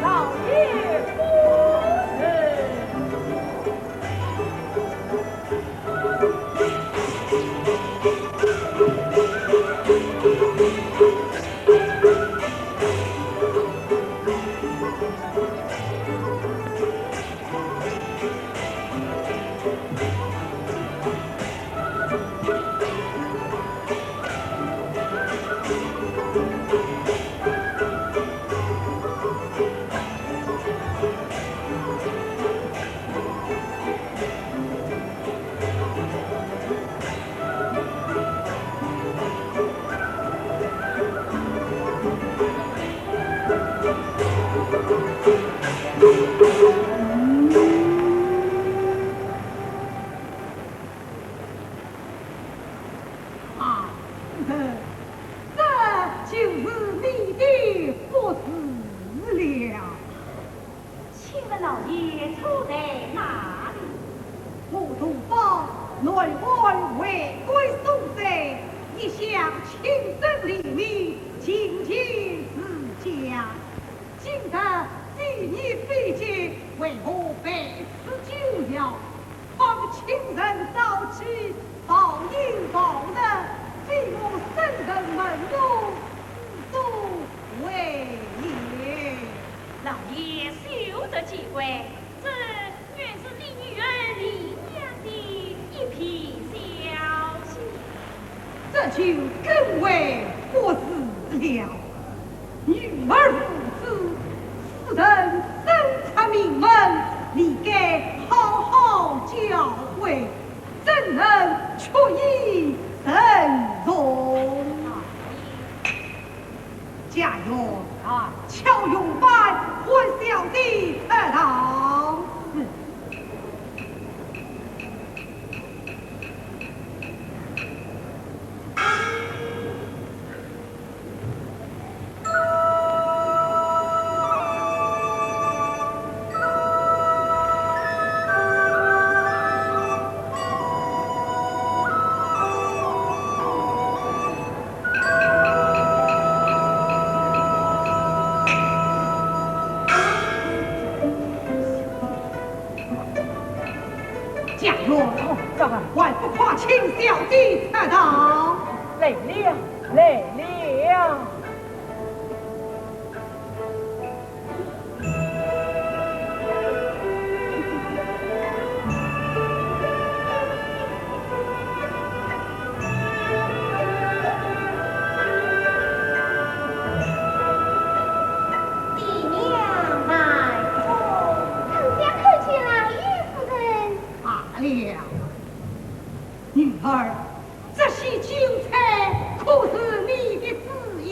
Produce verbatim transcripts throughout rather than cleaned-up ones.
老爷夫人。啊，夫人，这就是你的不是了。请问老爷住在哪里？我同胞内外为官所在，一向亲政廉明，敬亲如家。 今日祭奠非急，为何被此久扰？方卿人早起，暴饮暴食，非我生人门路，死者为也。老爷休得见怪，这 原是你女儿李娘的一片消息。这就更为不是了。女儿无知，夫人身出名门，理该好好教诲，怎能曲意人从？ 家院啊，巧用板换小姐得当。嗯。 家院，哦，这个。还不快请小姐出堂？来了，来了。 爹娘慢坐。丞相叩见老爷夫人。罢了，女儿，这些酒菜可是你的主意？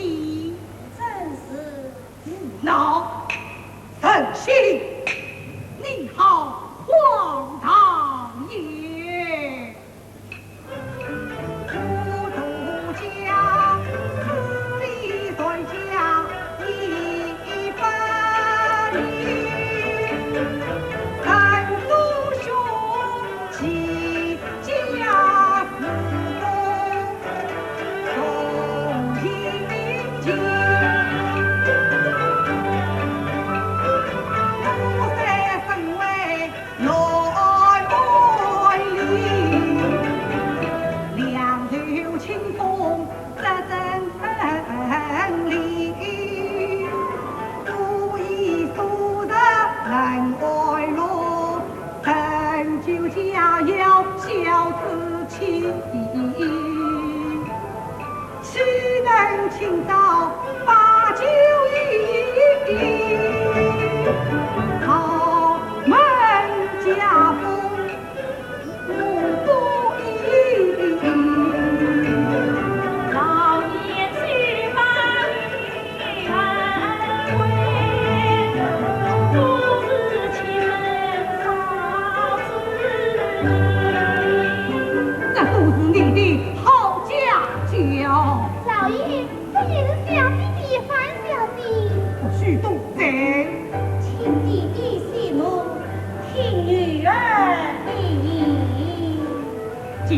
正是。胡闹！诚心！你好荒唐也！ 岂能清早把酒饮，豪门家风我不依。老爷去吧。 这都是你的好家教。老爷，这也是小姐的烦小姐。不许动嘴。请爹爹息怒，听女儿的言。讲。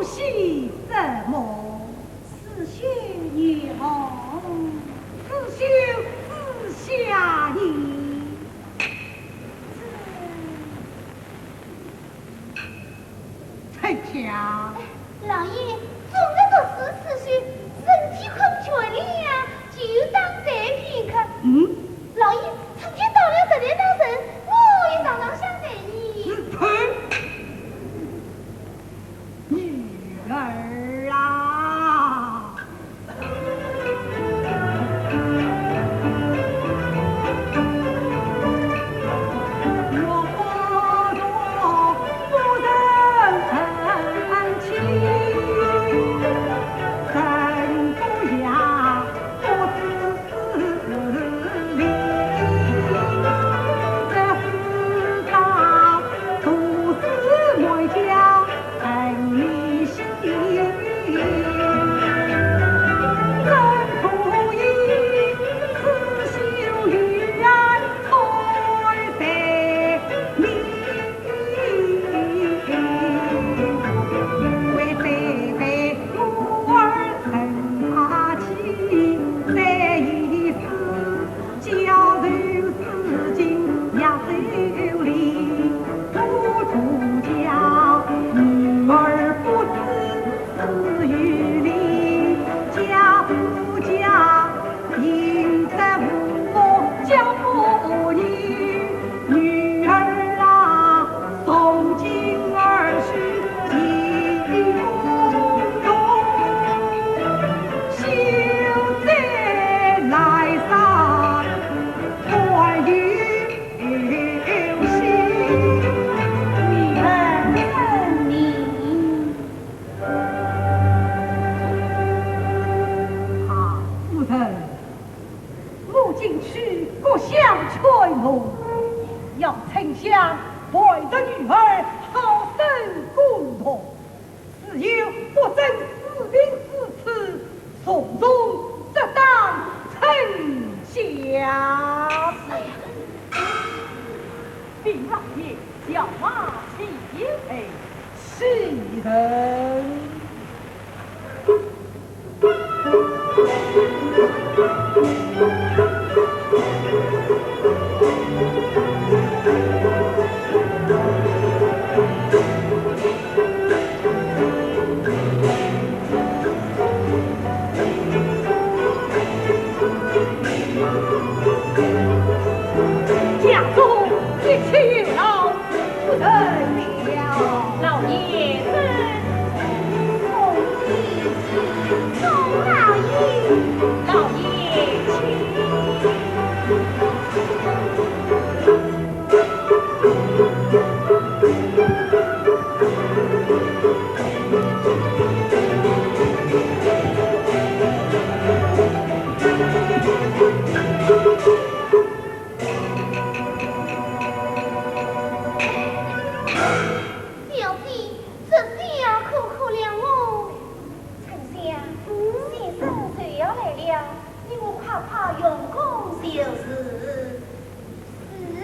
喜什么？ 四秀你好，四秀四下你。春香。哎，老爷，总得毒死四秀，身体困倦了呀，就打盹片刻。嗯。老爷，春香到了这里当等，我也常常相陪呢。是，春 女儿啊，我若不成亲，怎不要 啊，夫人， 我进去各相劝和，要春香陪着女儿好生共同，自有不争私情之处，从中得当春香。哎呀，禀老爷，小马请陪。 是的。家中一切有劳 不得了。老爷，这……老爷，请。表姐，这下可可怜我。春香，嗯？先生就要来了，你我快快用功就是。是。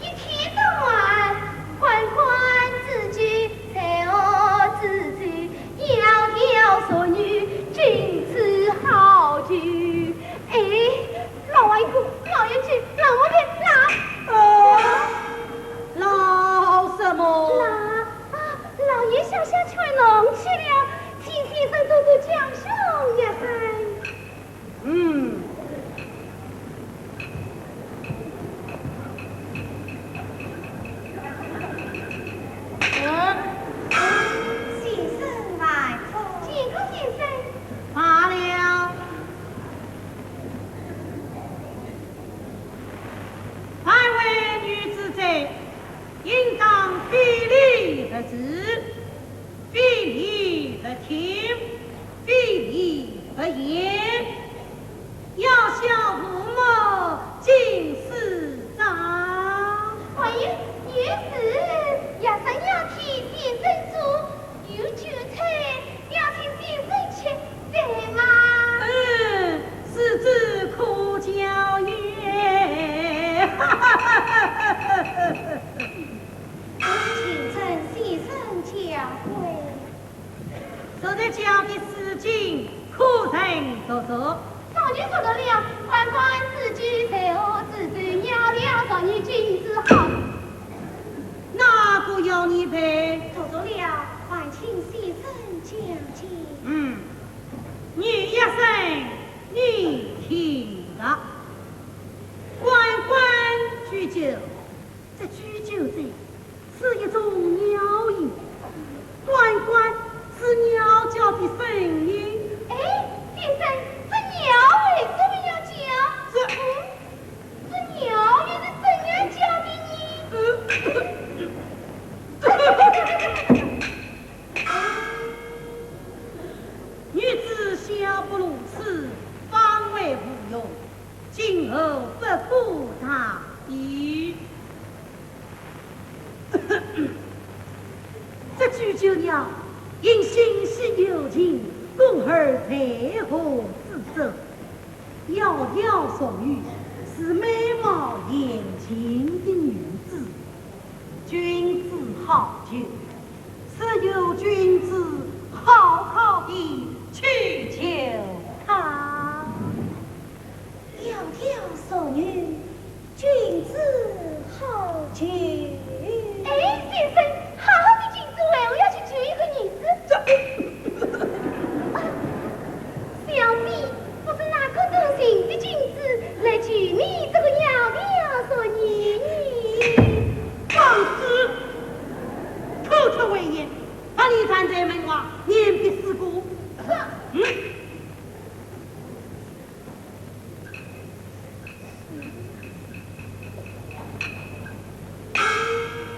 一天到晚，欢欢喜喜，快活自在，窈窕淑女，君子好逑。哎，老外公，老友记，老毛病，老……啊，老什么？老……啊，老爷想想全忘记了，请先生多多教训一番。 嗯。嗯。先生万请，非礼勿言。要笑父母，敬师长。哎呀，有事，学生要替先生做，有酒菜，要请先生吃饭啊。嗯，是之可教也。请准先生教诲。 昨日教的诗经，可曾读熟？早已读熟了，关关雎鸠，在河之洲，窈窕淑女，君子好。哪个要你背？读熟了，还请先生讲解。嗯，女学生，你听着。关关雎鸠，这雎鸠哉， 是一种鸟也。关关是鸟叫的声音。哎，先生，这鸟为什么要叫？这，嗯，这鸟又是怎样叫的呢？呃，女子小不如此，方为无用，今后不可大意。 这雎鸠鸟，因心系友情，故而在河之洲。窈窕淑女，是美貌贤静的女子。君子好逑，是由君子好好地去求她。 窈窕淑女，君子好逑。哎，先生，好好的君子为何要去求一个女子？这，啊，想必不是哪个多情的君子来求你这个窈窕淑女呢。放肆！口出秽言，把你站在门外，面壁思过。是。嗯。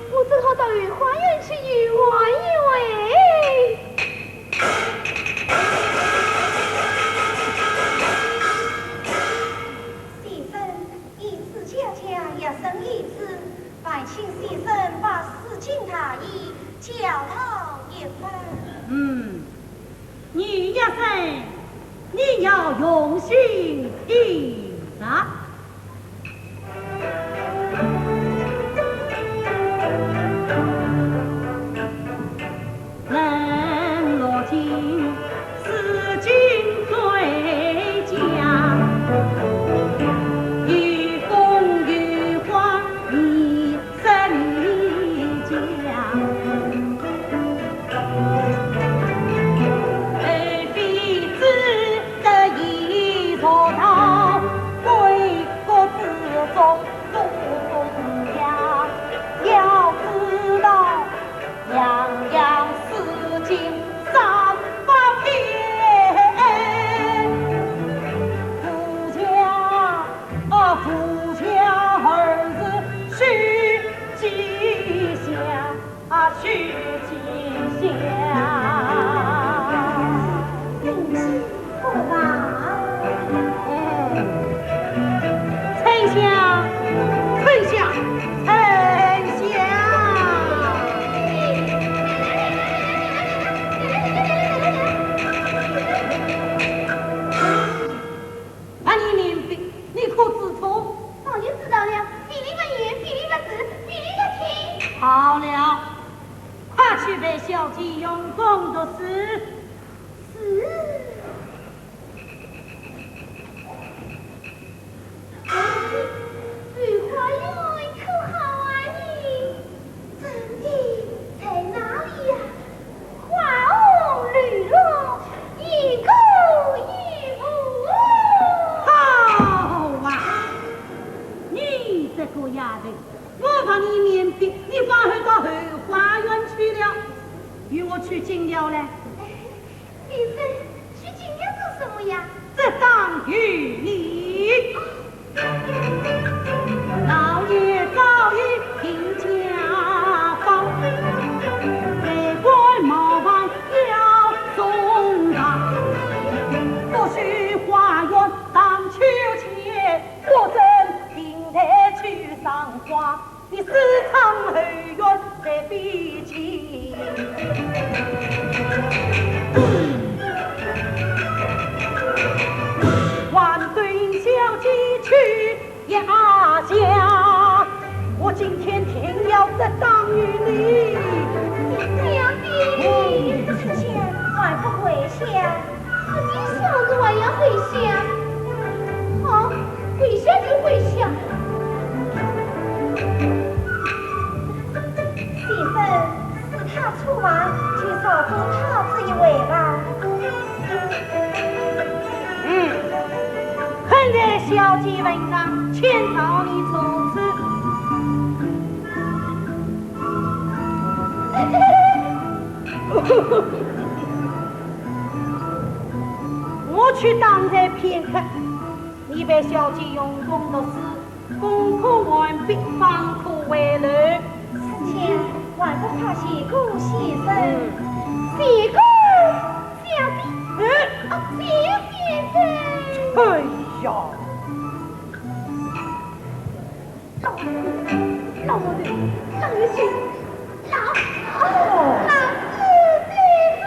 我正好到御花园去游玩一回。先生，以此教教学生一子，烦请先生把诗经大意教导一番。嗯， 女学生，你要用心听着。冷落尽，诗经最佳，有风有花，你 十里家。而非子得以做到归国之中，东阳。要知道，样样诗经三百篇。跪下，好，跪下就跪下。先生，是他出房，就照顾他这一回吧。嗯，看在小姐份上，请照你做主。 我去打坐片刻，你陪小姐用功读书，功课完毕，方可回楼。思清，还不快谢过先生？谢过小姐。嗯。啊，谢先生。哎呀！ 老，老，老母亲，老母亲，老，老子最好。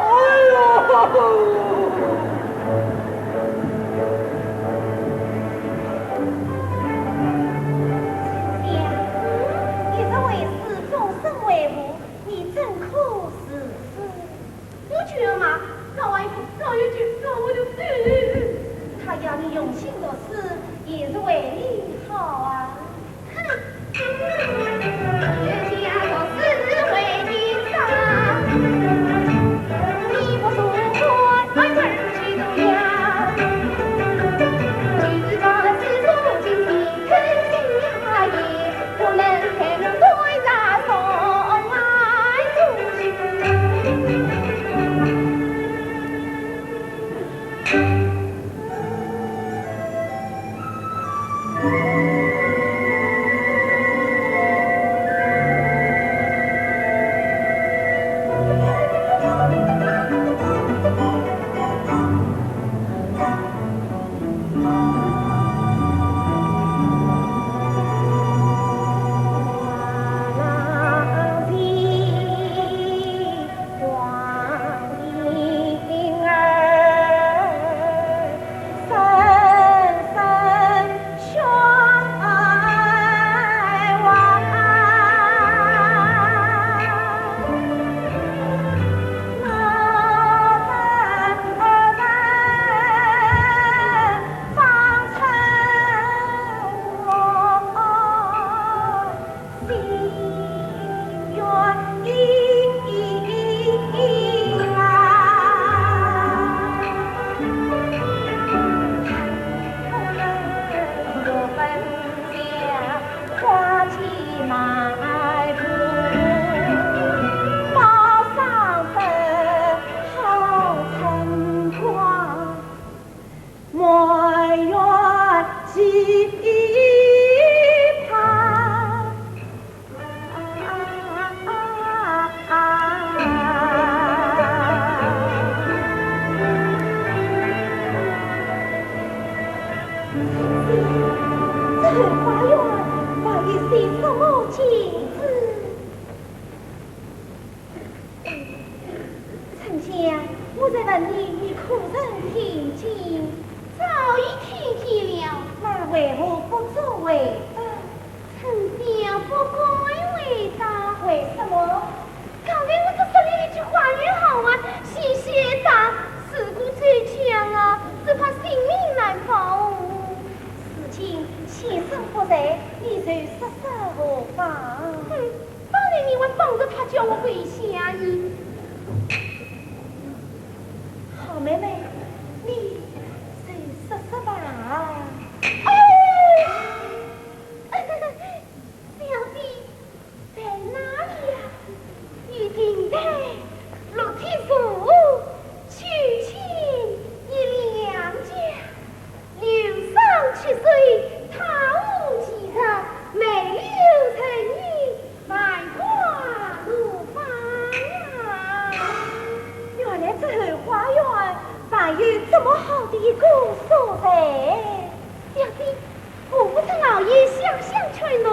哎呦！你这位是终身为父，你怎可如此？ 我劝嘛，早一步，早一句，早我就死。他要你用心读书，也是为你好啊。哼！这后花园还有些什么景致？ 春香，我在问你，你可曾听见？早已听见了。那为何不作为？春香不敢回答。为什么？刚才我只说了一句花园好啊，险些打死过最强啊，只怕性命难保。如今先生不在，你就说说何妨？哼， 当然你还帮着他叫我跪下呢。好妹妹，你就说说吧。哎呦，小姐，在哪里呀？雨停在绿地树，秋千一两架。 柳梢秋水，桃花齐rak，梅柳成荫，繁花怒放啊。原来这后花园还有这么好的一个所在。小姐，何不趁老爷下乡劝农，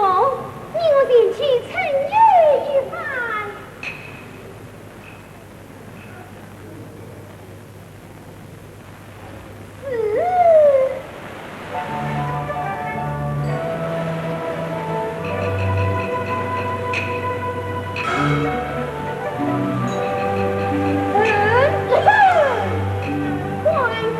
你我前去春游一番。 是。嗯，嗯，嗯，欢欢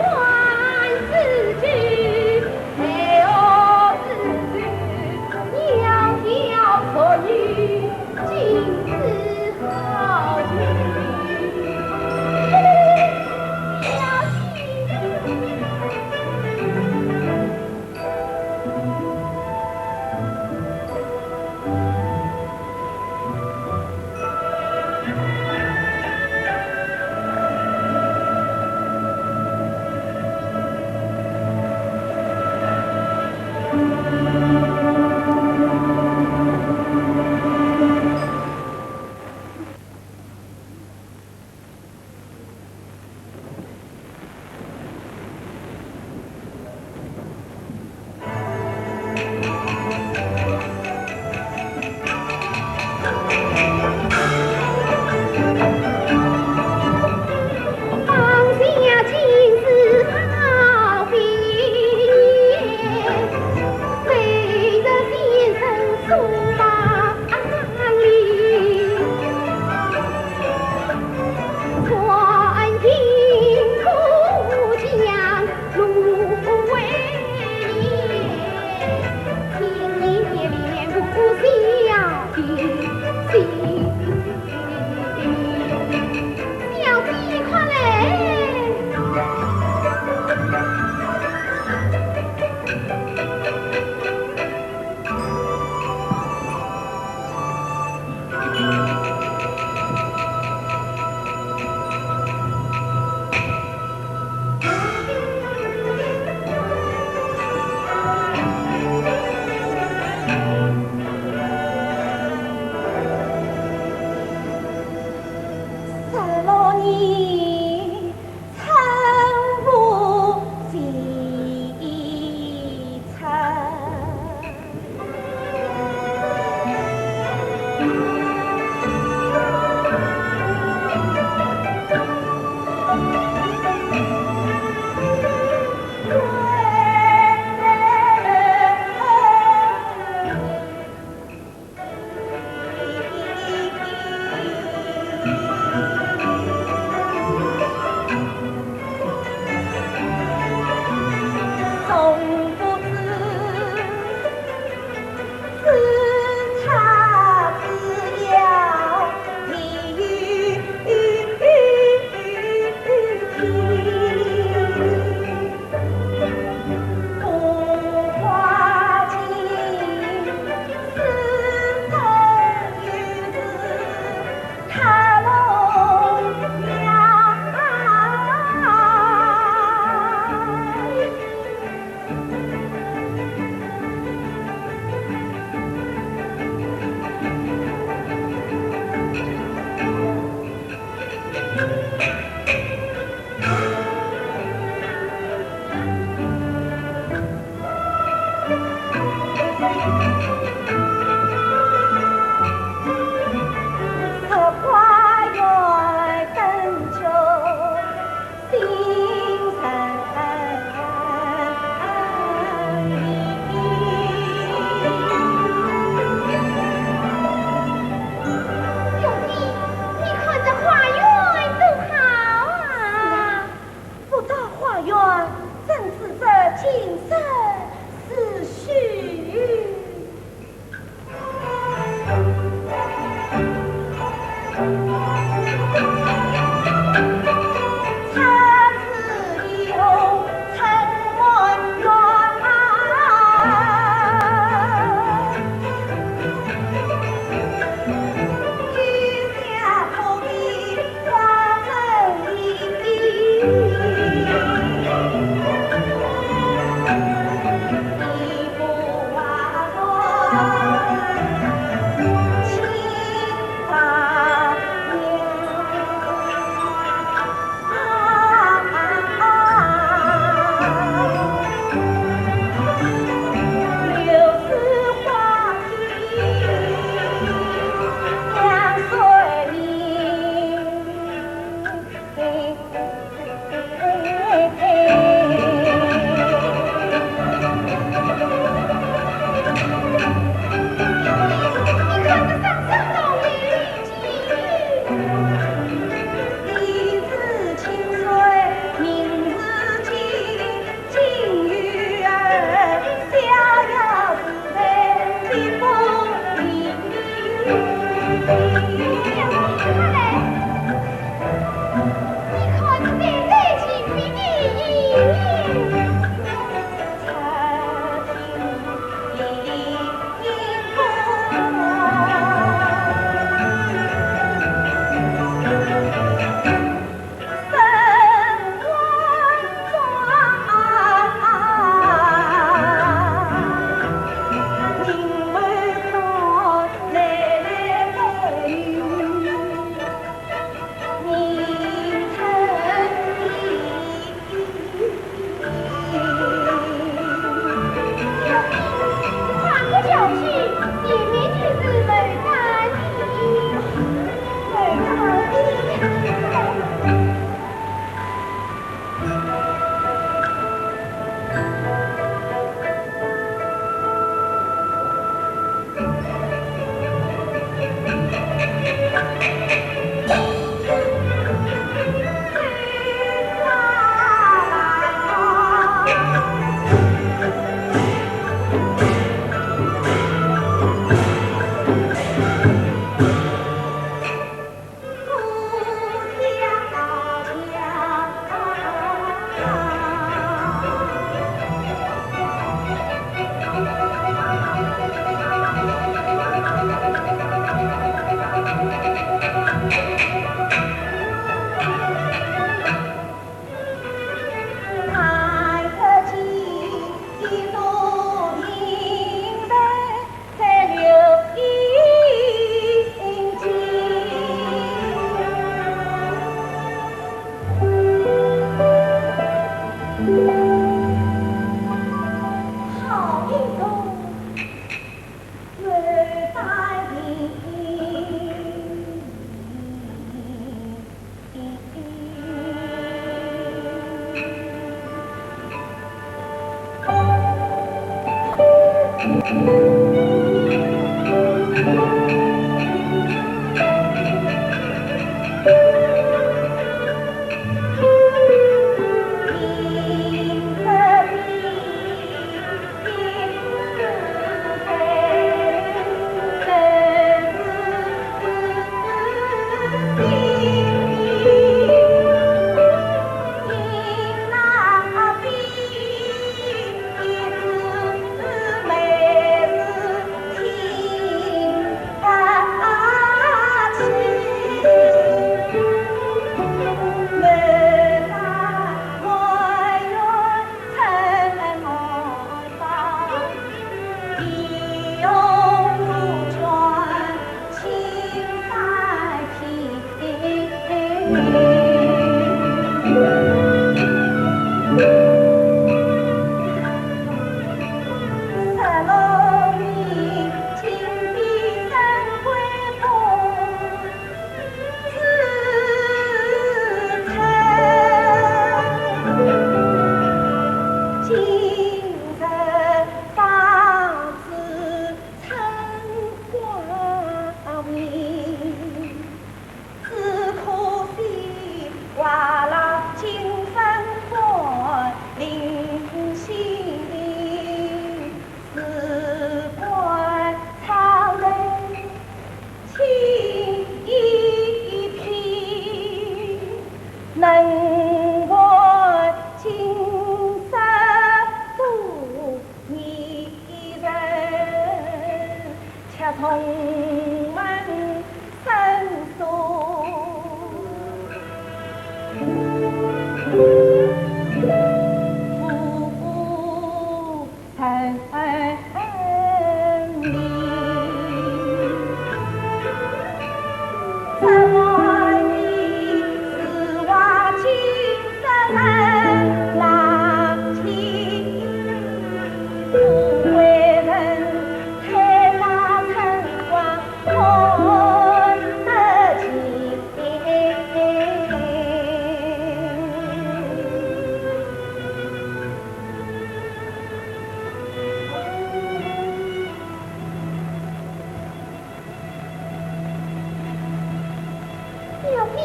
表弟，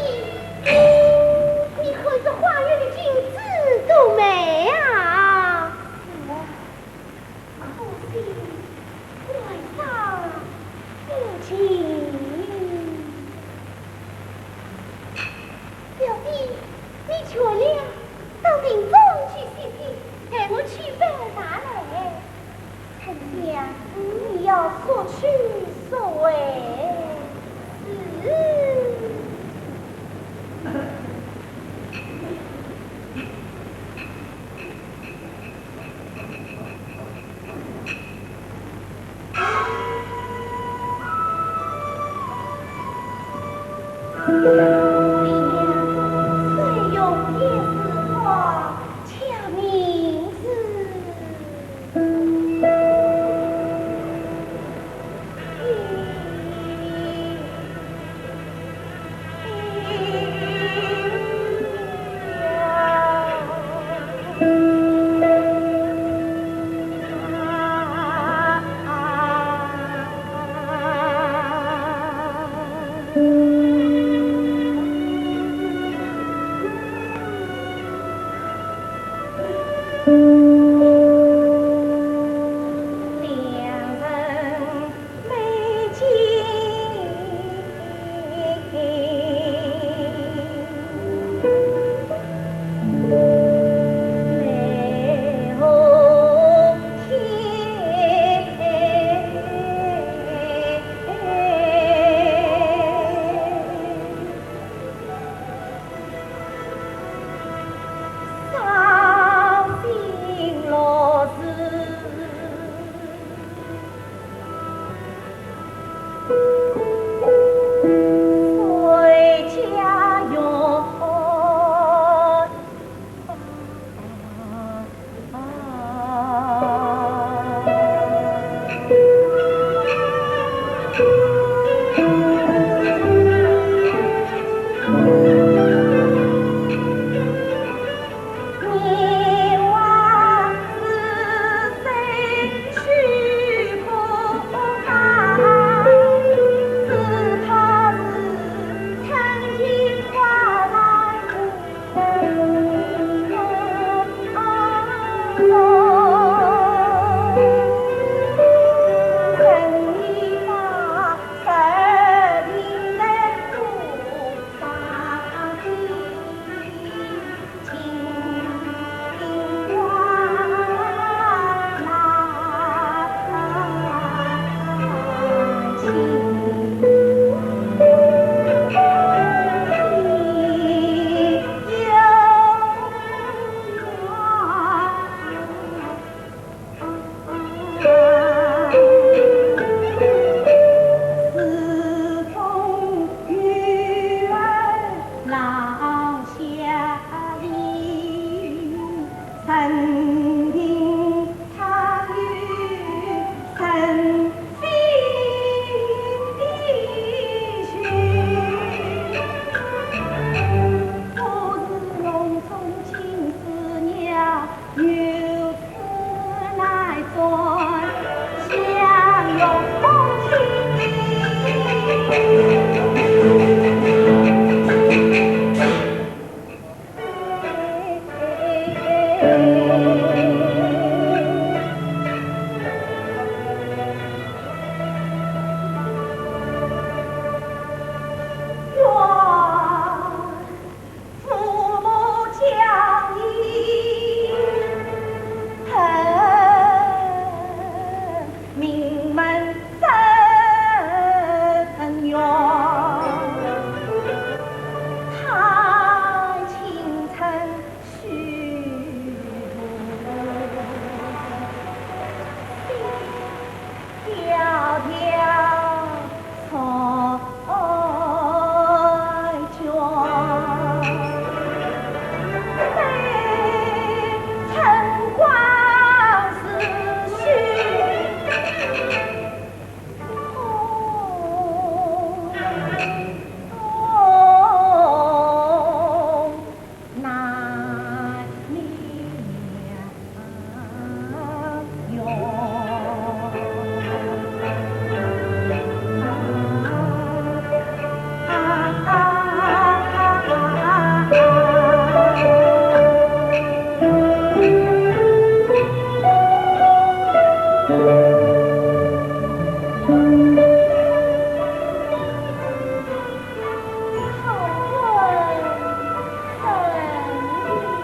你看这花园的景致多美啊！是啊，可惜晚上不景。表弟，你倦了，到林中去歇歇，待我去把茶来。 丞相，你要速去速回。是。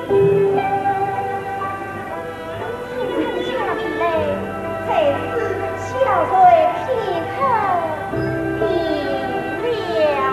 请坐下来，才子小睡片刻便了。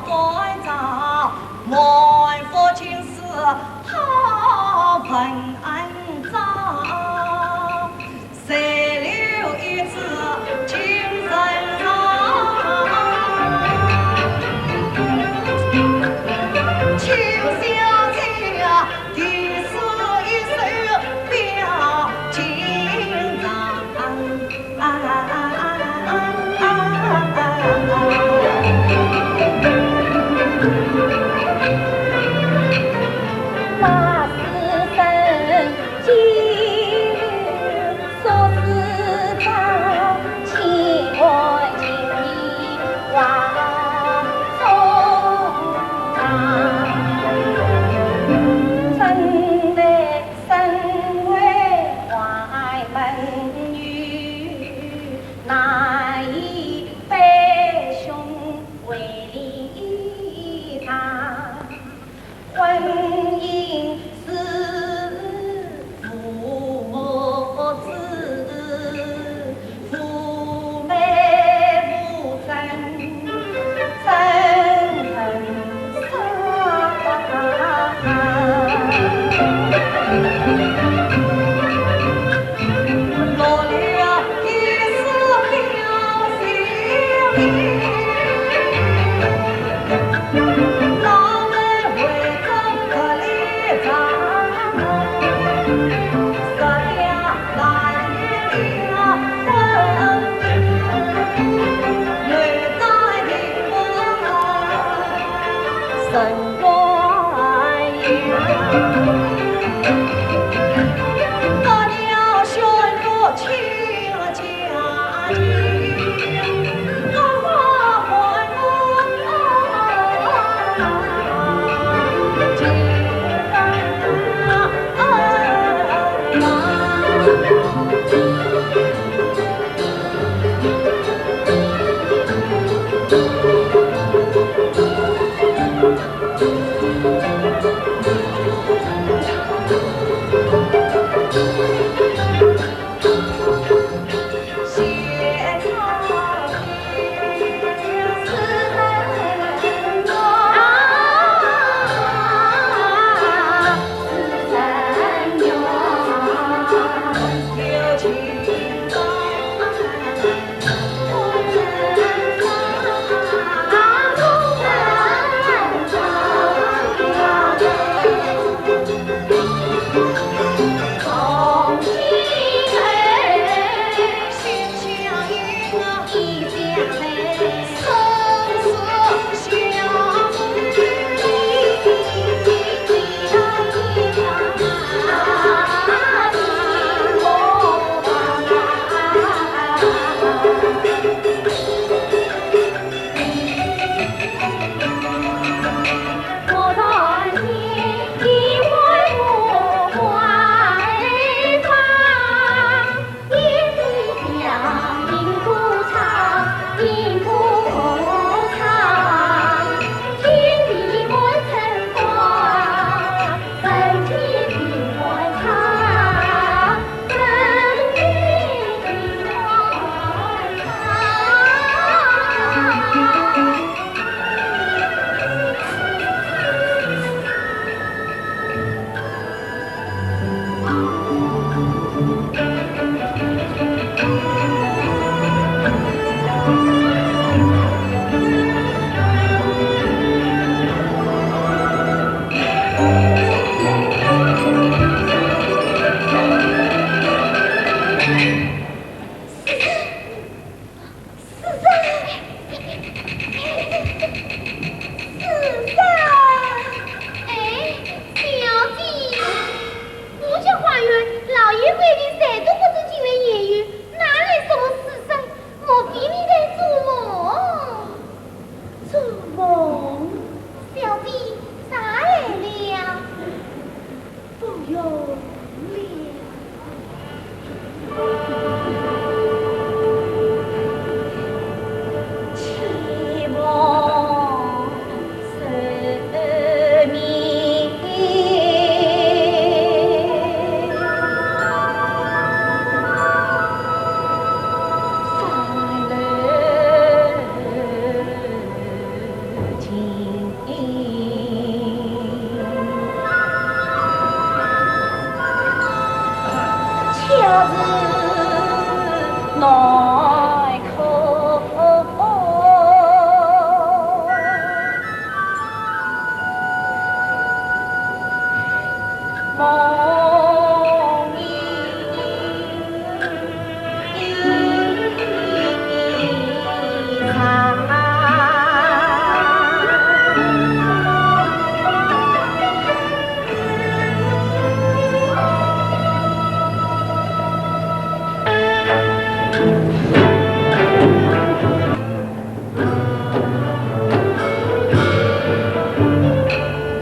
断章，满腹经书好文章，谁留一字金成长？请小姐呀，题诗一首表情长。 世上，世上。哎，小姐，我家花园老爷规定，谁都不准进来言语，哪来什么世上？莫非你在做梦？做梦？小姐，啥来了？ 不用了。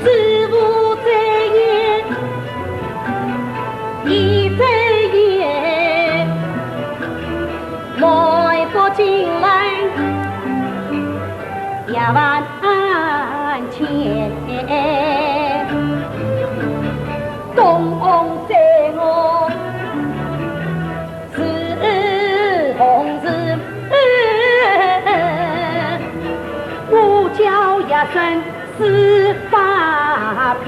知府在言，意在言，莫不进来，夜晚安歇。东翁在我 是红日，我叫一声是发片。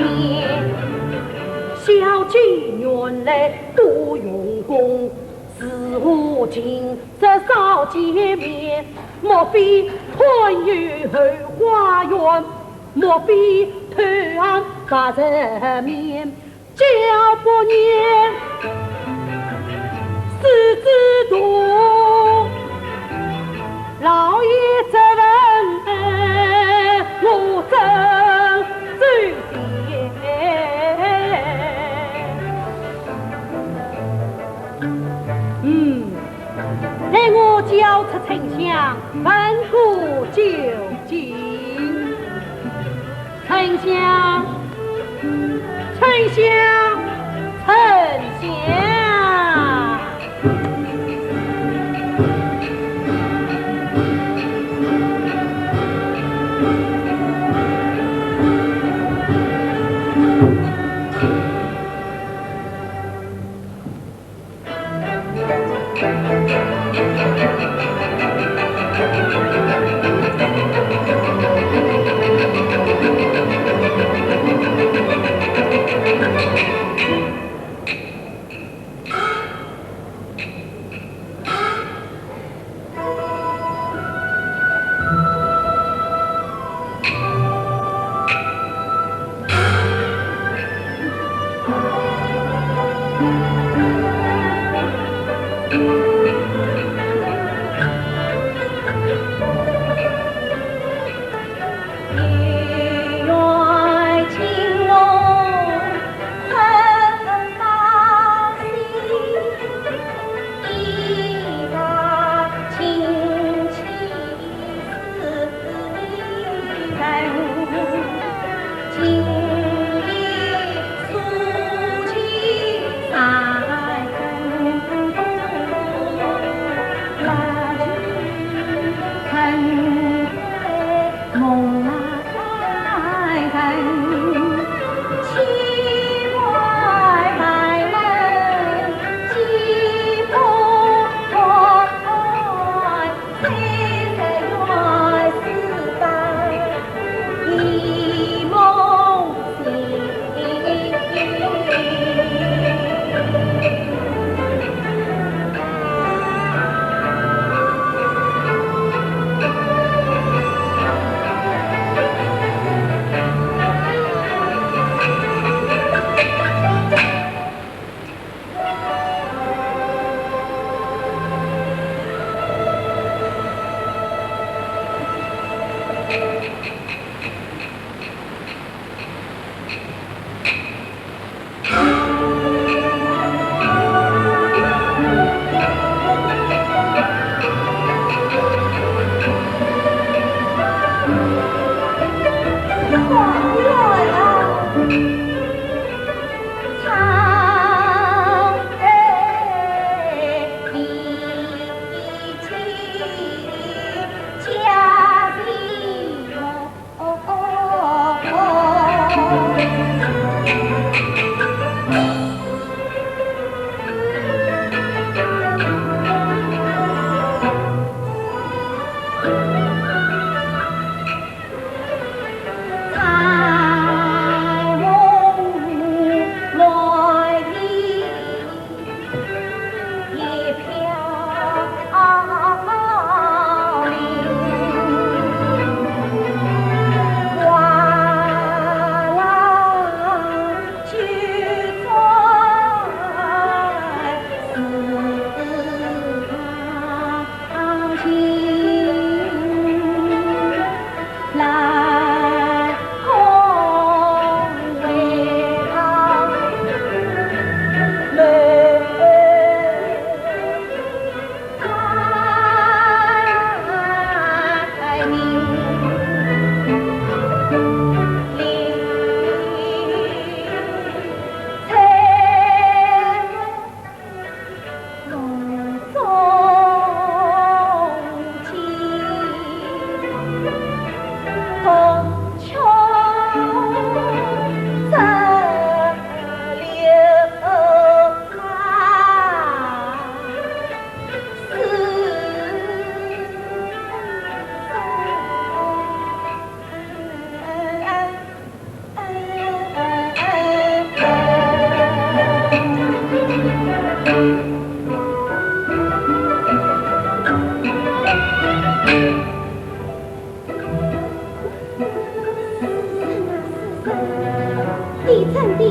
小姐原来多用功，是我今日少见面，莫非看有后花园，莫非偷看白日面。 叫不念狮子大，老爷这份我真走遍。嗯，待我叫出丞相，问过究竟。 丞相，丞相，丞相。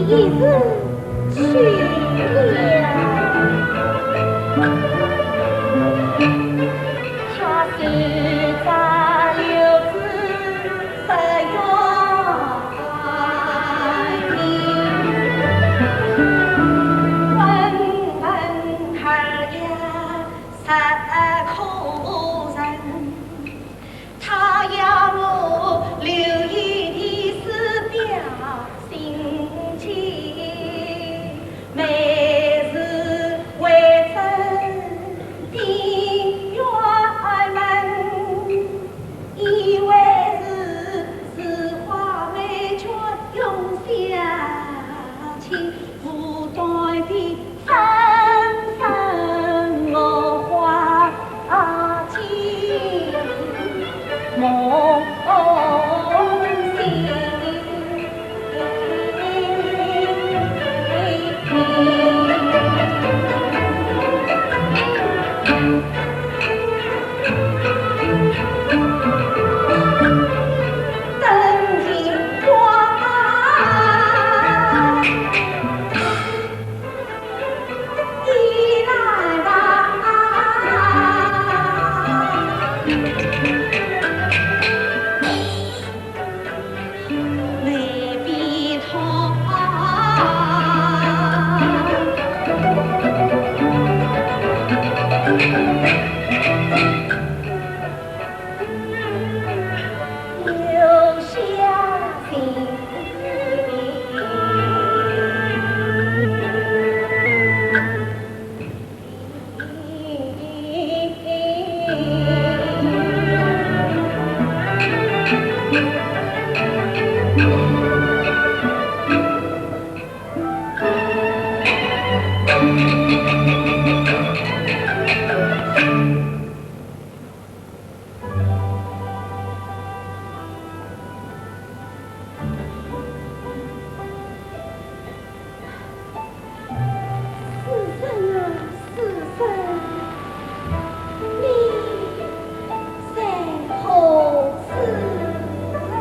已是去了。他是在六字十月里，问问儿呀，是可人？ 他要我留一个书表心情，每日为这心愿门，以为是似花美眷永相亲，无端的 纷纷落花尽梦醒。灯影花。 世人啊，世人，你在何处啊？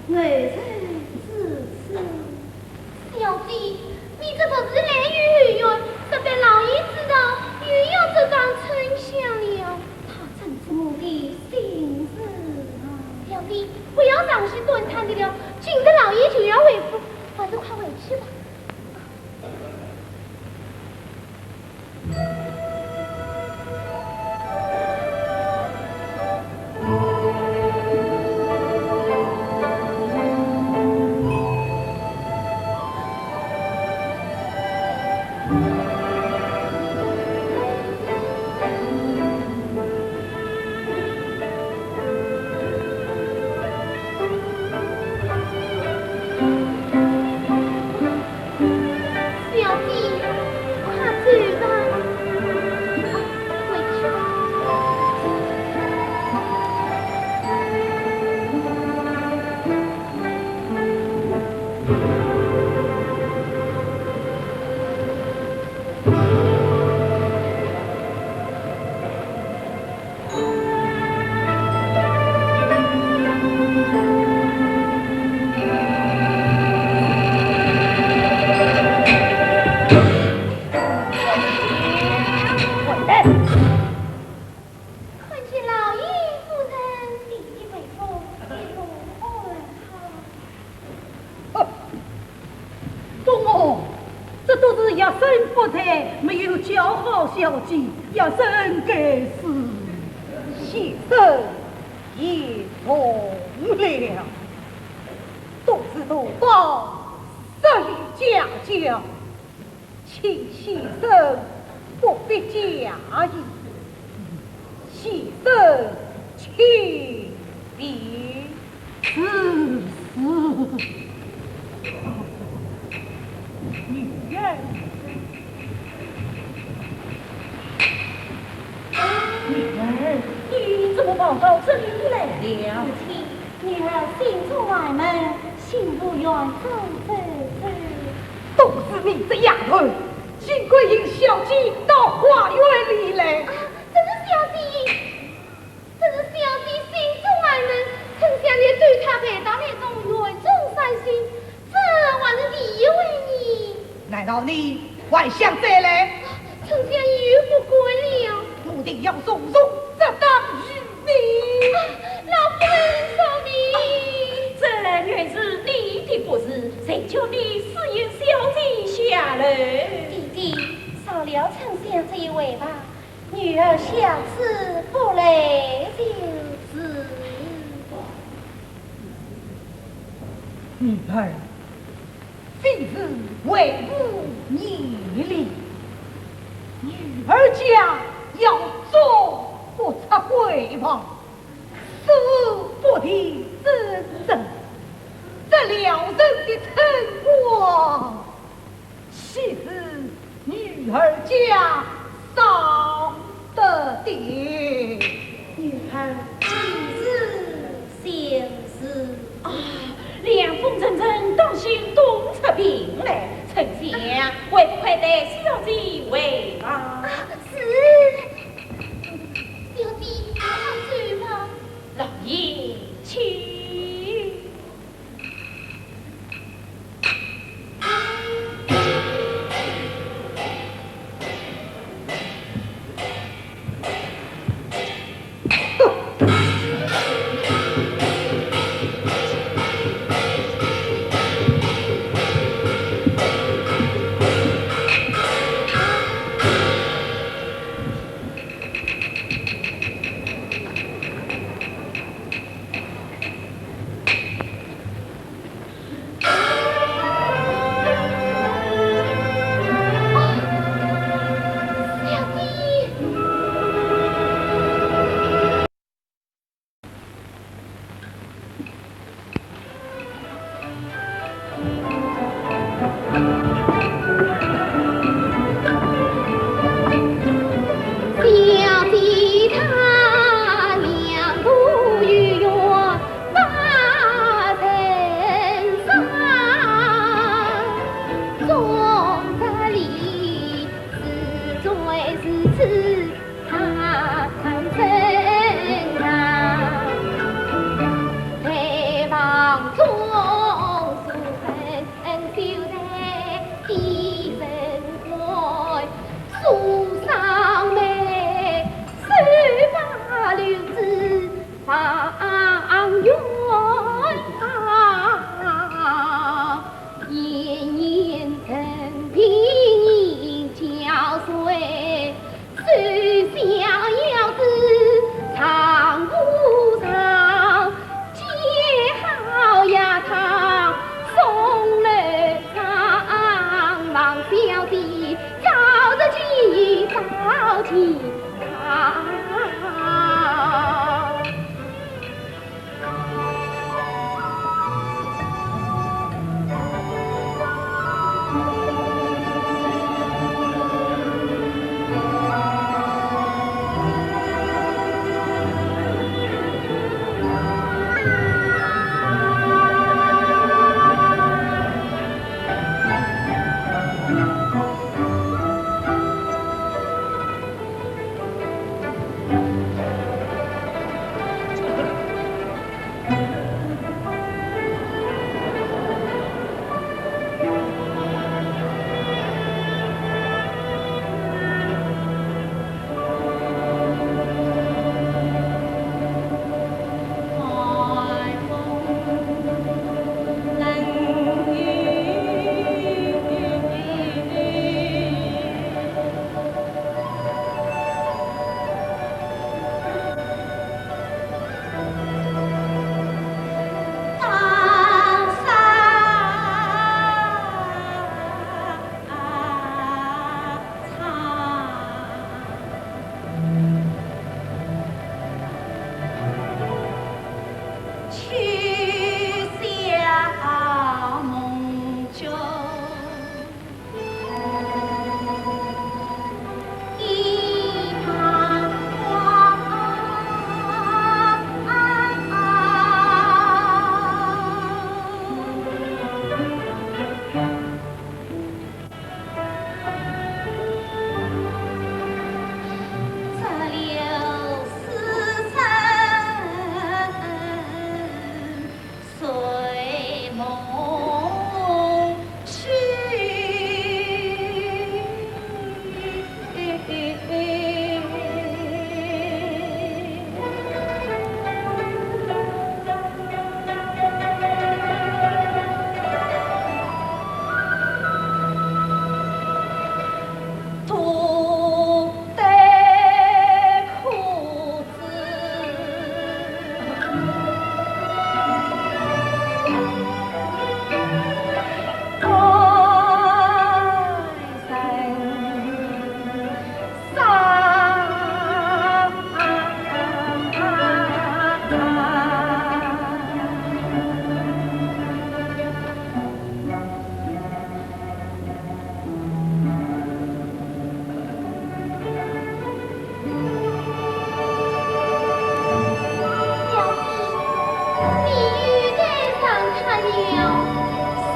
我才知晓。小姐，你这不是来与后院，这被老爷知道，又要这张春香了。她正是我的心事啊。小姐，不要长吁短叹的了，今日老爷就要回府，还是快回去吧。 小姐，快走吧。回去吧。看见老爷夫人，你的回复一路安好。 哦，公公，这都是学生不才，没有教好小姐，学生该死。先生言重了，都是奴家失礼家教， 请先生不必介意，先生请便。是，是。女儿，女儿，你怎么跑到这里来了？母亲， 女儿心中烦闷，想入园中走走。都是你这丫头，竟敢引小姐到花园里来。啊，这是小姐，这是小姐心中烦闷，春香也对她陪到了这园中散心，这还是第一回呢。难道你还想再来？啊，春香又不敢了。我定要重重责打于 你。啊，老夫人饶命。这原是你的不是，谁叫你私引小姐下楼？爹爹，饶了春香这一回吧，女儿下次不来就是。女儿， 非是为父念哩，女儿家要忠不出闺房，死不提子孙，这撩人的春光，岂是女儿家 少得的。女儿今日心事。啊，凉风阵阵，当心冻出病来。春香，还不快带小姐回房？啊，是。小姐，快走吧。老爷，请。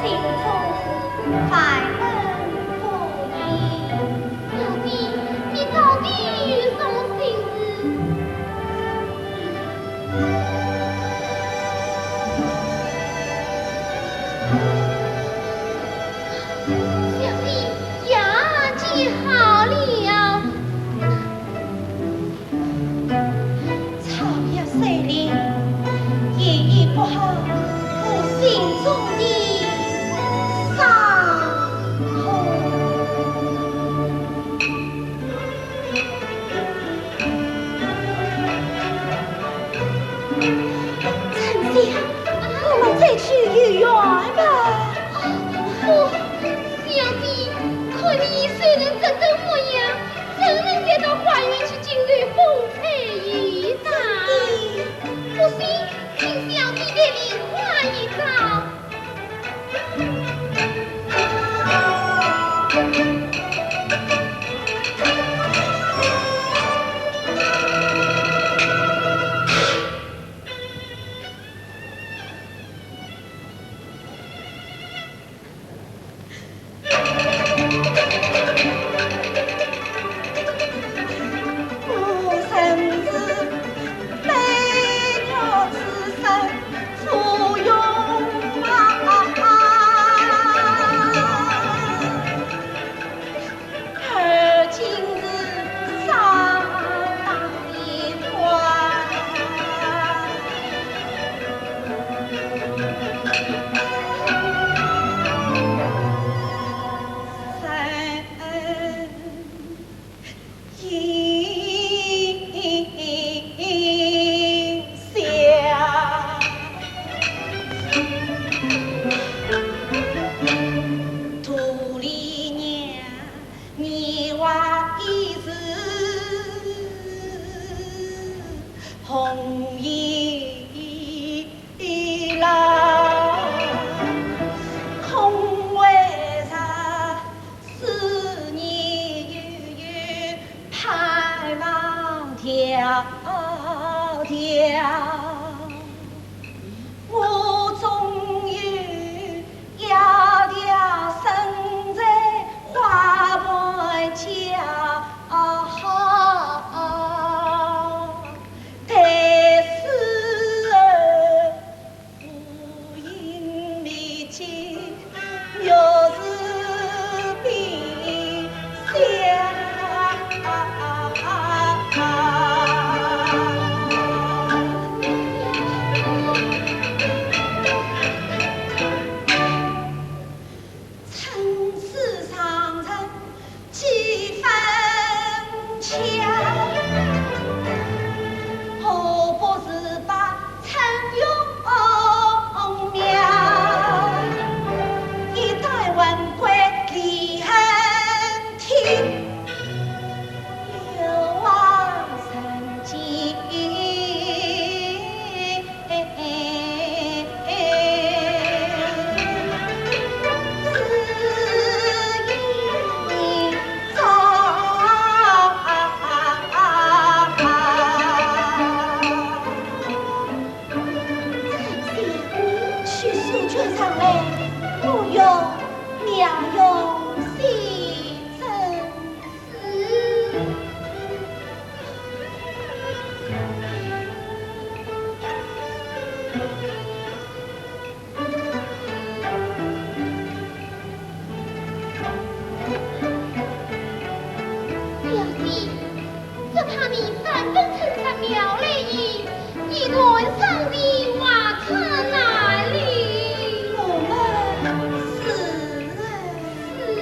心中烦闷不已。小姐，你到底有什么心事？小姐，药煎好了。 草药虽灵，也医不好我心中的伤口。春香，我们再去游园吧。不，小姐，看你虽然这等模样， 怎能再到花园去尽露风采游荡？不信，请小姐带你看一遭。小姐，只怕你三更晨晨冒来意，一段伤情话怎难留？我们是人。是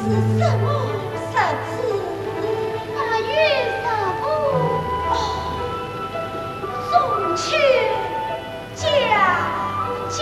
是什么日子？八月十五。哦，中秋佳节。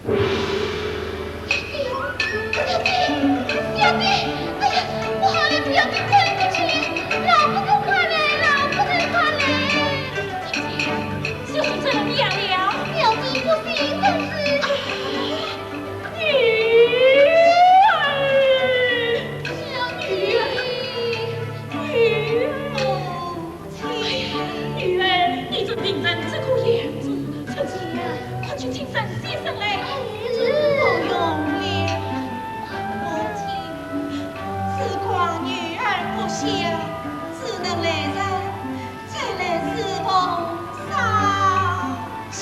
表弟，表弟，哎呀，不好了，表弟快点过去，老夫人快来，老夫人快来！姐姐，是谁这样了？表弟不行，真是。女儿，表弟，女儿。 哎呀，女儿，你这病人这个样子，快去请单先生来。不用了，母亲，时光女儿不小，只能来日再来侍奉双亲。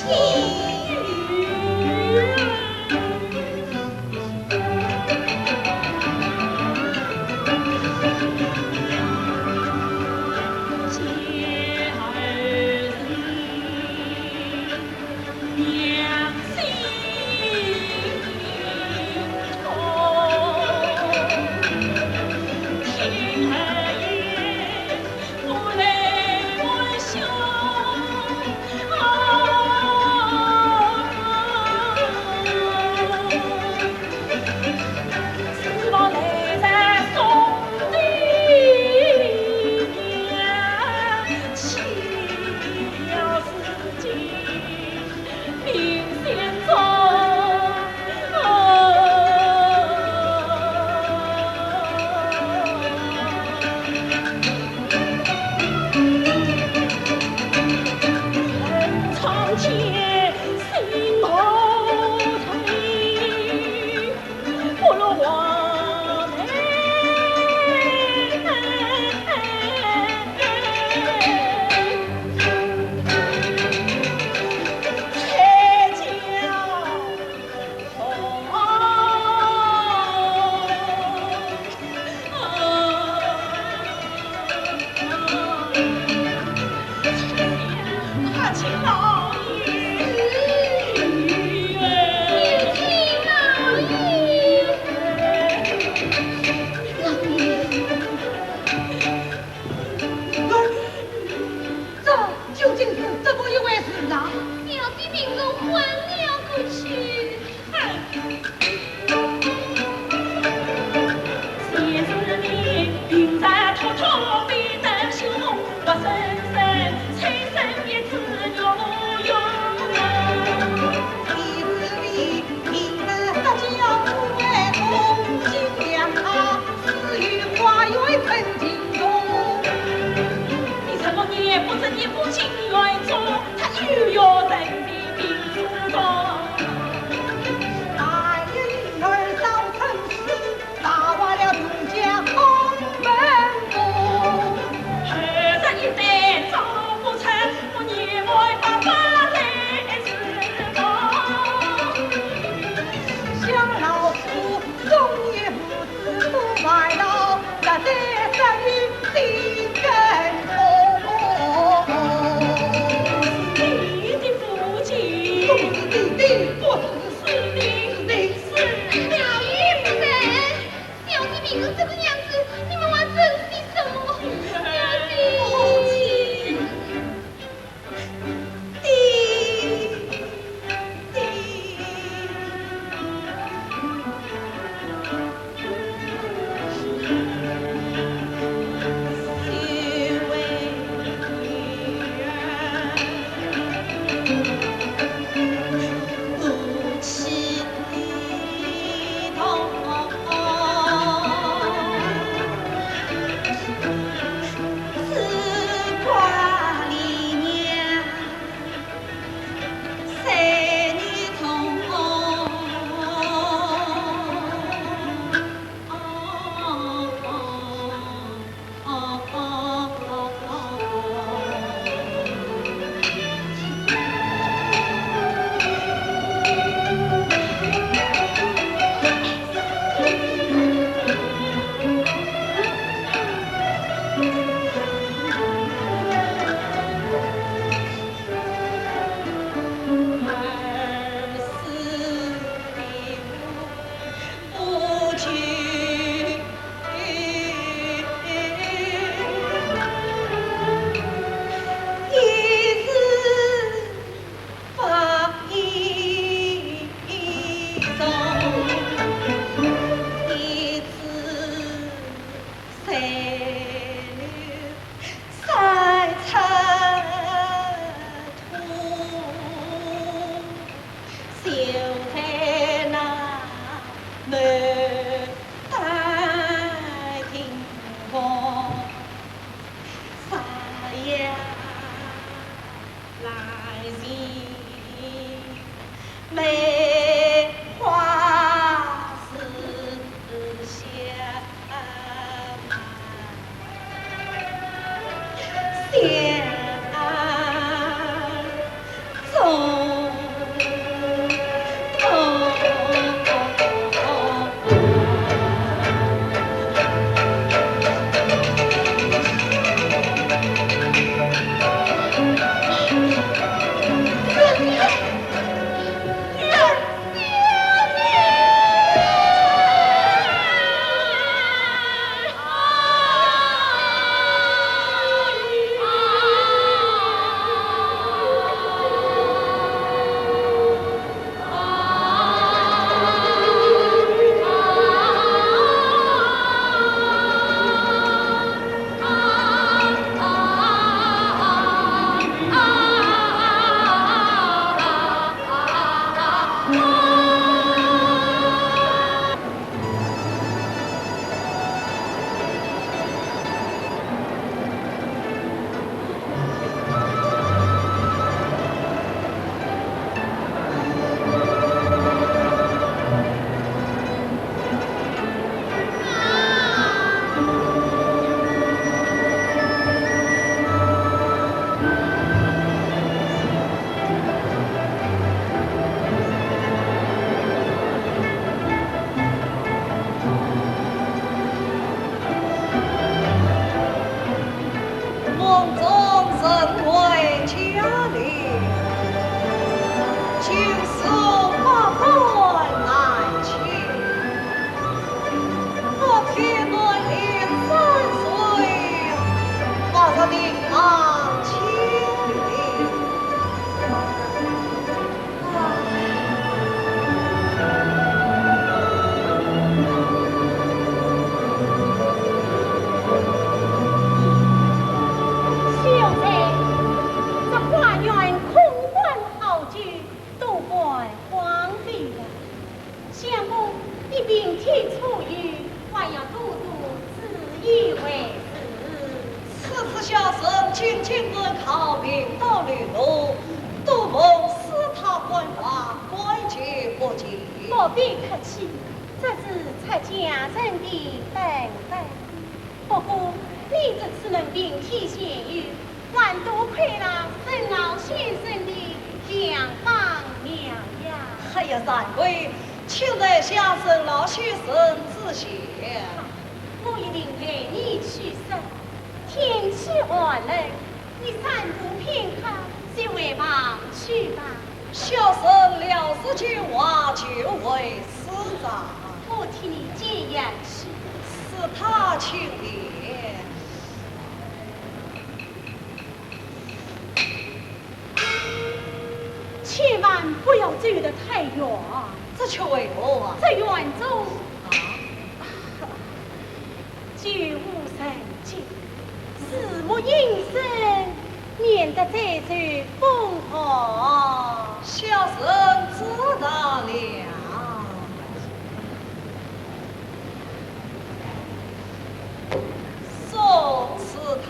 就在那南丹亭中，山野。 兰心梅花似香。香中 梦中人回家里，今宵百官来请。我天官临山水，白日里浪千里。 小姐，这花园空欢好酒，都快荒废了。相公，你病体初愈，还要多多注意为是。此次小生进京赶考，病到流落，多蒙师太关怀， 感激不尽。不必客气，这是出家人的本分。不过，你这次能病体痊愈，还多亏了沈老先生的良方妙药。哎呀，惭愧，请在下沈老先生之前。我一定陪你去说。天气寒冷， 你散步片刻，就回房去吧。小生了事就回，就回师丈。我替你解药去。师太请便。千万不要走得太远。这却为何啊？这园中啊， 九五三七，树木阴森，免得再受风寒。小生知道了。送师太。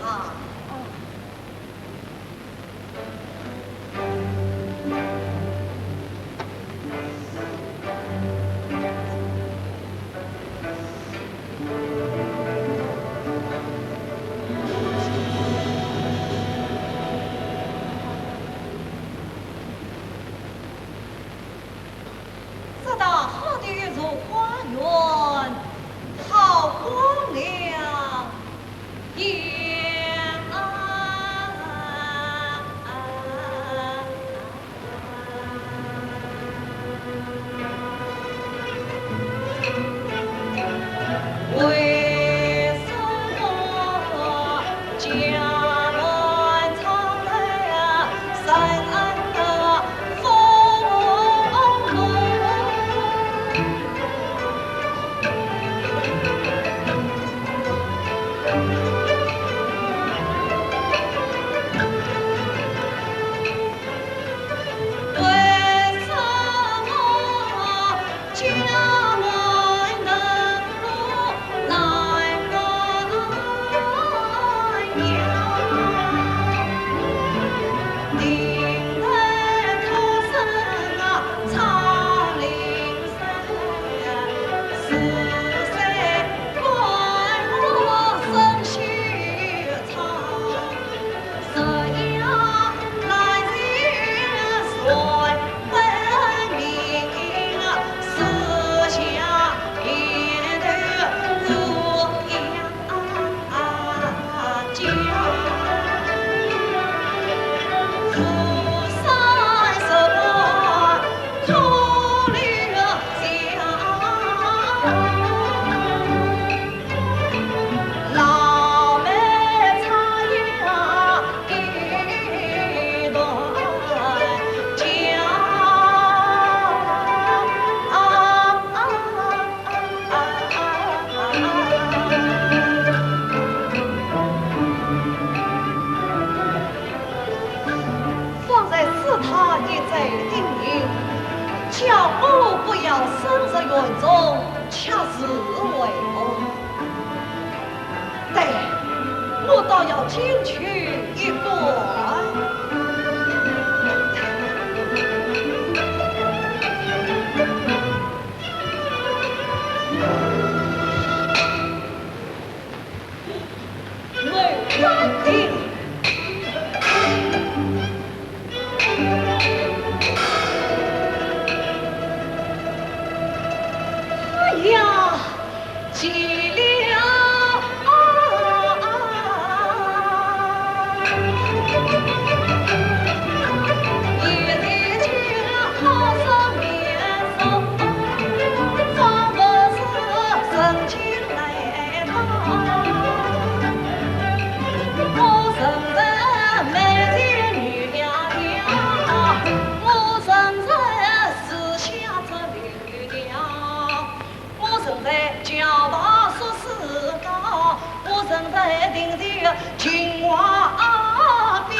叫我不要深入园中，恰似为何？对，我倒要进去一观。 哎呀，急了啊！我身在桥头说书高，我身在亭前情话表。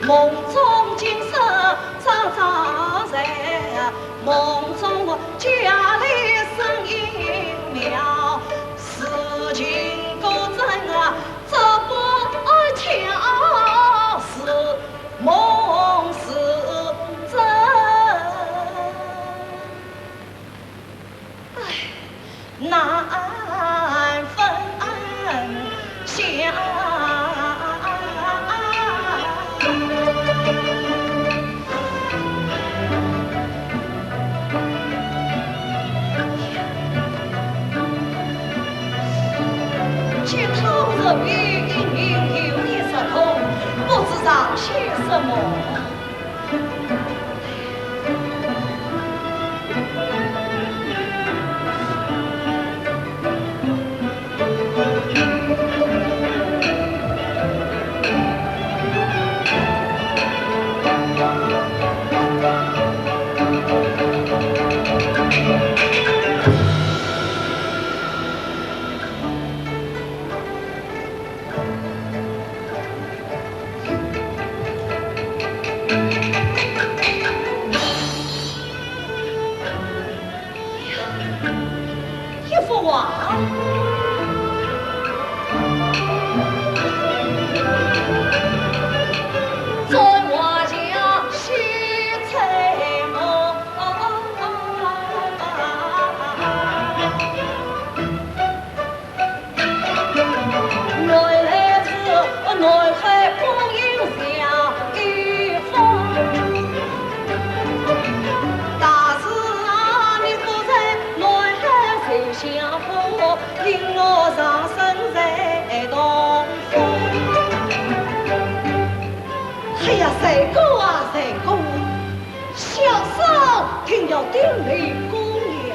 梦中今生常常在，梦中佳丽身影描。此情果真啊，这不巧，是梦是真。 唉，难分晓。其他日语隐隐有一些通，不知藏些什么。 一幅画。在画像西翠梦。 原来是南海观音像一幅。大师啊，你不在南海谁相逢？令我长生在东风。哎呀，谁过啊，谁过！小生定要顶礼供养。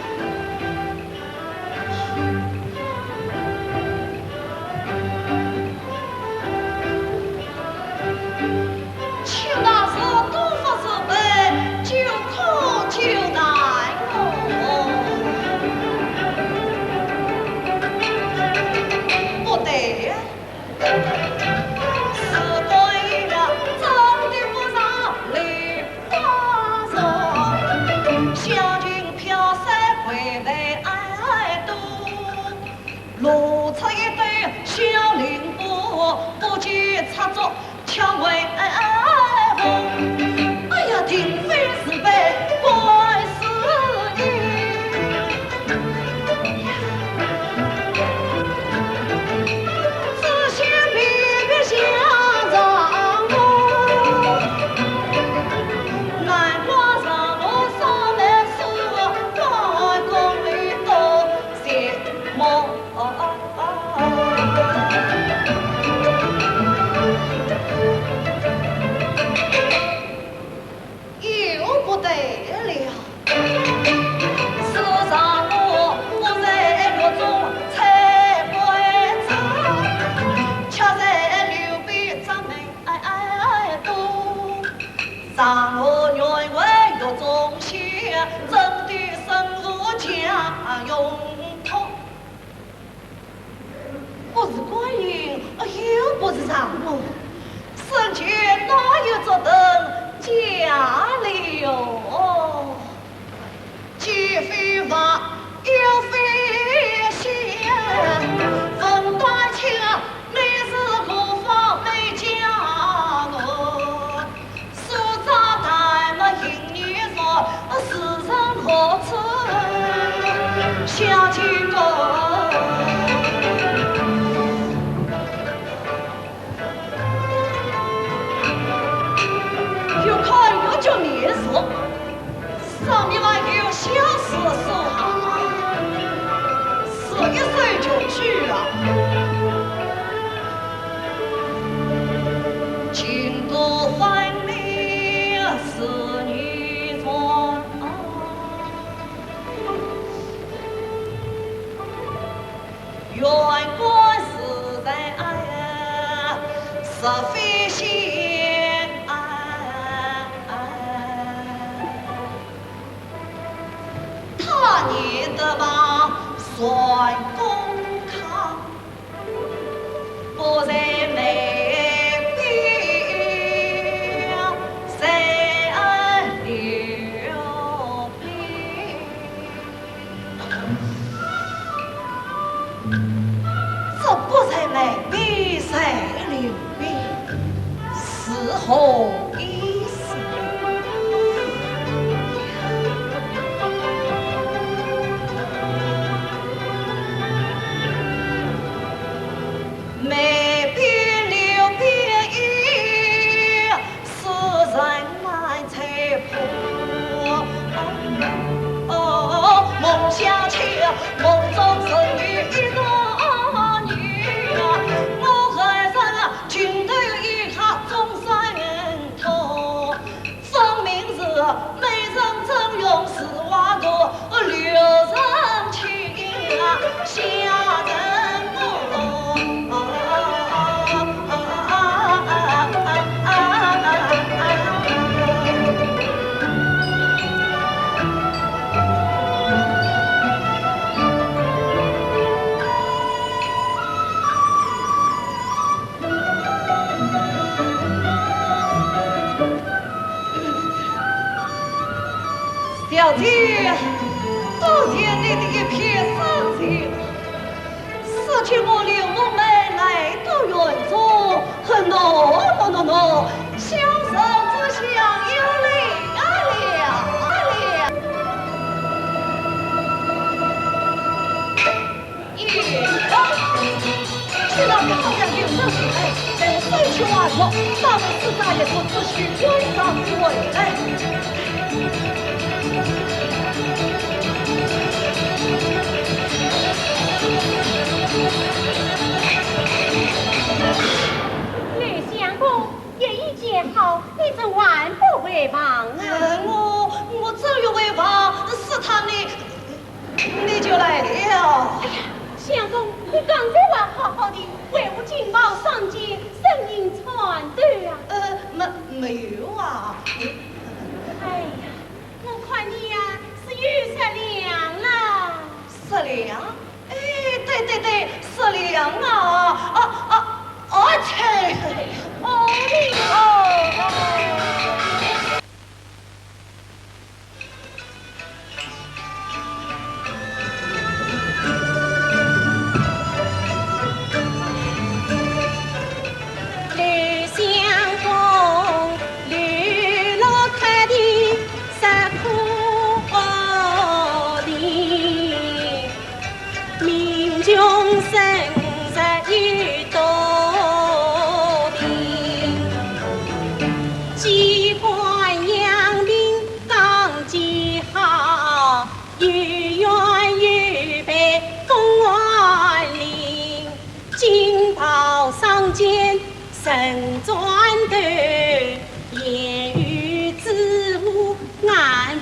请大师多发慈悲，救苦救难哦。不对呀， 是观音啊，真的不像莲花容，香裙飘散回味爱多。露出一对小灵波，不及插足巧为风。哎呀，定非是被怪事呢。 只见皮皮相让我，难怪让我少年时光里多些梦。 又不得了。时常我不在狱中才回转，恰在刘备掌门都，让我原为狱中囚，真的身如将用空。 不是观音，又不是丈母，圣贤哪有这等佳丽哦？越看越觉面熟，上面还有相似书法，是一首绝句啊。情多分明是你错。 愿观自在，是非仙。他年得把算公康，不在眉笔，在流笔。 这不在眉笔在流笔，是何意思？眉笔流笔意， 世人难猜破。梦想起，梦中人有一个女，我爱人情投意合终身托。分明是美人妝容似花朵， 留人情，下人梦。小姐，多谢你的一片深情，使得我柳梦梅来到园中，喏喏喏喏喏，小生这厢有礼啊，礼啊，礼啊。 既然高阳有这事来，等收取完毕，咱们自然也就继续观赏回来。柳相公，夜已渐好，你怎还不回房啊？呃，我，我正欲回房，是他呢， 你就来了。哎呀，相公，你刚才还好好的，为何今朝上街声音窜动啊？呃，没，没有啊。哎呀，我看你呀，是又着凉了。着凉？哎，对对对，着凉啊！啊啊，啊切！哦，你哦。 柳相公，柳老太的石窟里， 民穷生死有多病，机关杨平刚建好，有冤有仇公案里，今朝上街人钻头，言语之无，眼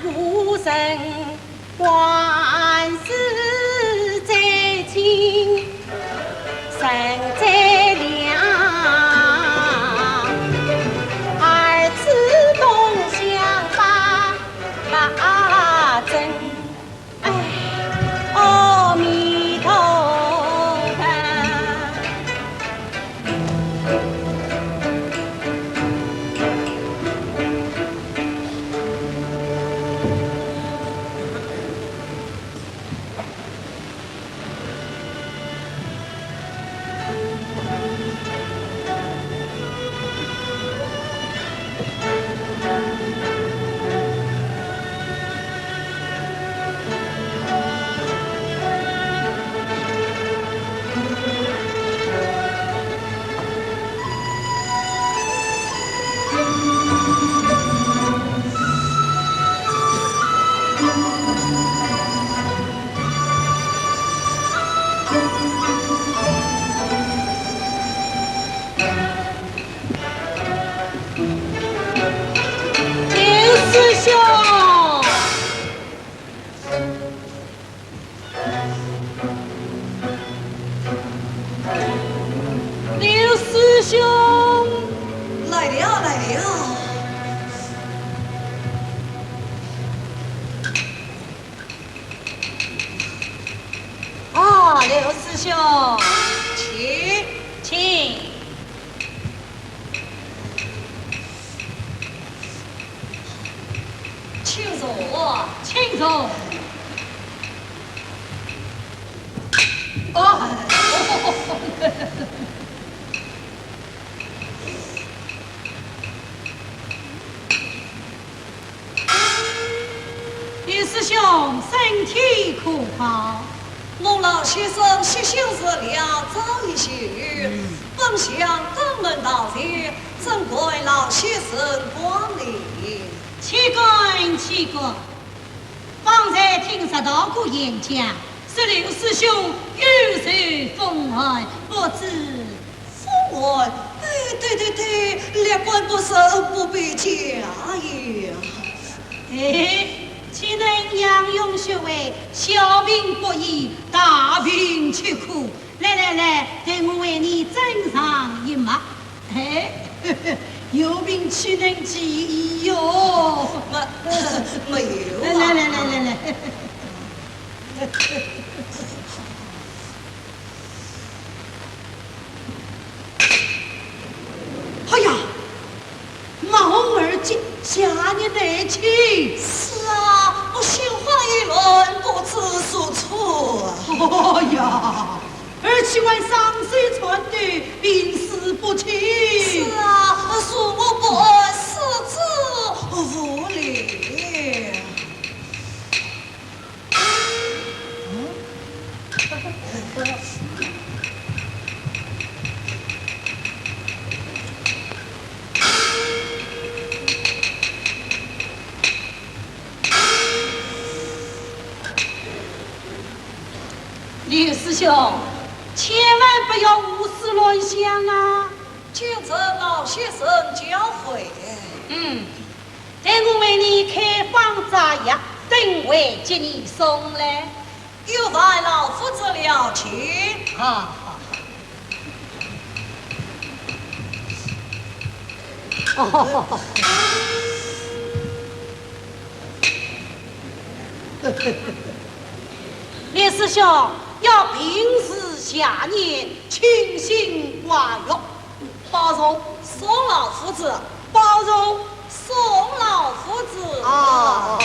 无神。 万事在亲，人在凉，儿子东乡把马争。哎，阿弥陀佛。 哎，刘师兄，请，请，请坐，请坐。哦。刘师兄，身体可好？蒙老先生悉心治疗，早已痊愈。嗯。本想登门道谢，怎敢老先生光临？岂敢，岂敢。方才听石道姑言讲，说刘师兄有受风寒，不知 风寒？哎，对对对，略感不适，不必加药。哎，岂能杨勇学会，小病不医，大病吃苦。来来来，待我为你诊上一脉。哎，有病岂能寄医哟？没，没有啊。来来来来来。 哎呀，冒红而进，下人来请。是啊，我心慌意乱，不知所措啊。哎呀，而且还双手颤抖，病势不轻。是啊，坐卧不安，四肢无力。 刘师兄，千万不要胡思乱想啊！遵照老先生教诲。嗯。 待我为你开方扎药，等会给你送来。有烦老夫子了，请。啊，好，好。哦。刘师兄，要病逝下念，清心寡欲。 包容。送老夫子。包容。送老夫子。啊。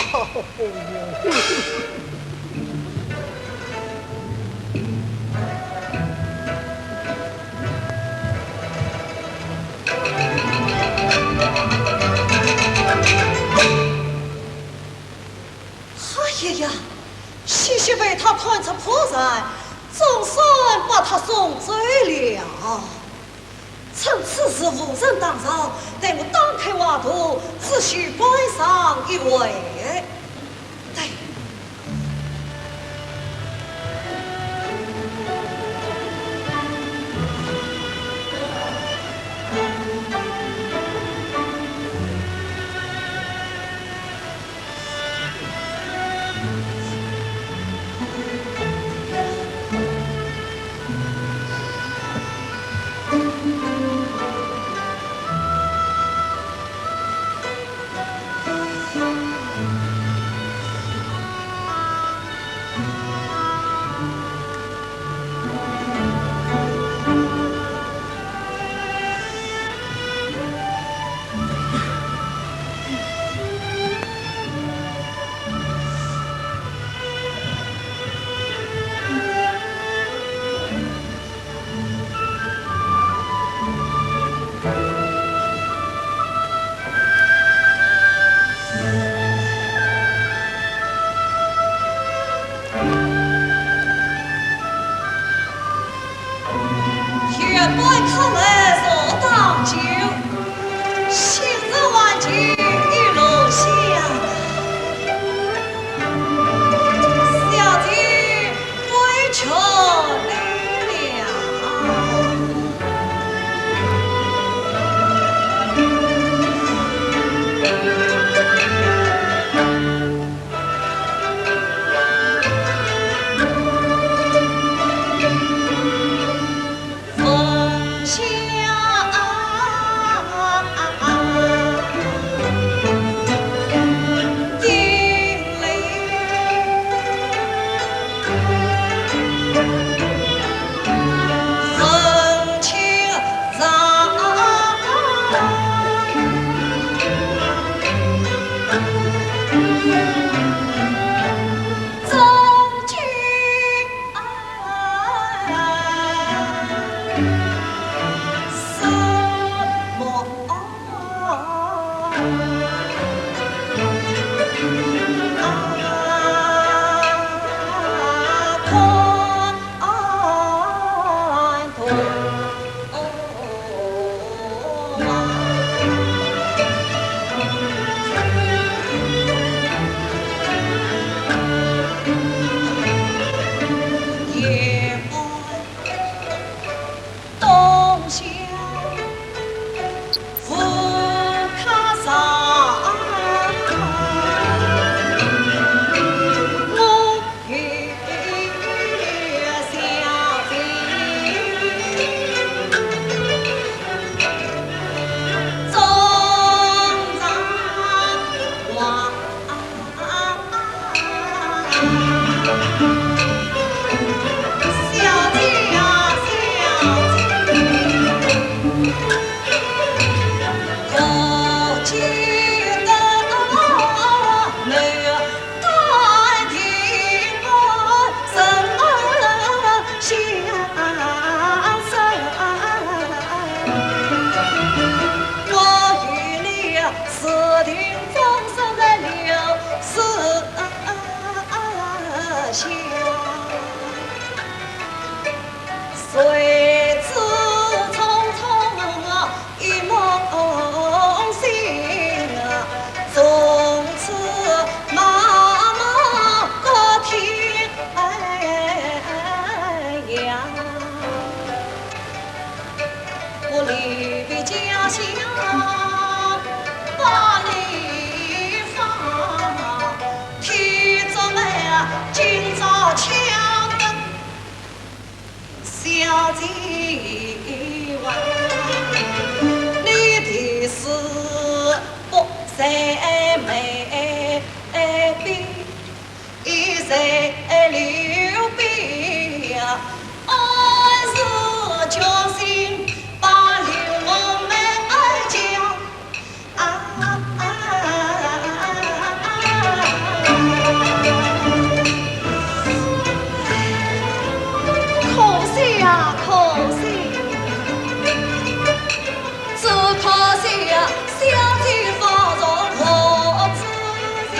哎呀呀，险些被他看出破绽，总算把他送走了。 趁此时无人打扰，待我打开画图，仔细观赏一回。对。 哎小姐呀，小姐。 谁知匆匆一梦醒，从此茫茫隔天涯。我离别家乡百里方，天作美，今朝巧等 小姐啊，你的诗不在眉笔，已在流笔呀，爱是决心把流我们爱家 啊，可惜呀，可惜，只可惜呀，小姐不从何之心，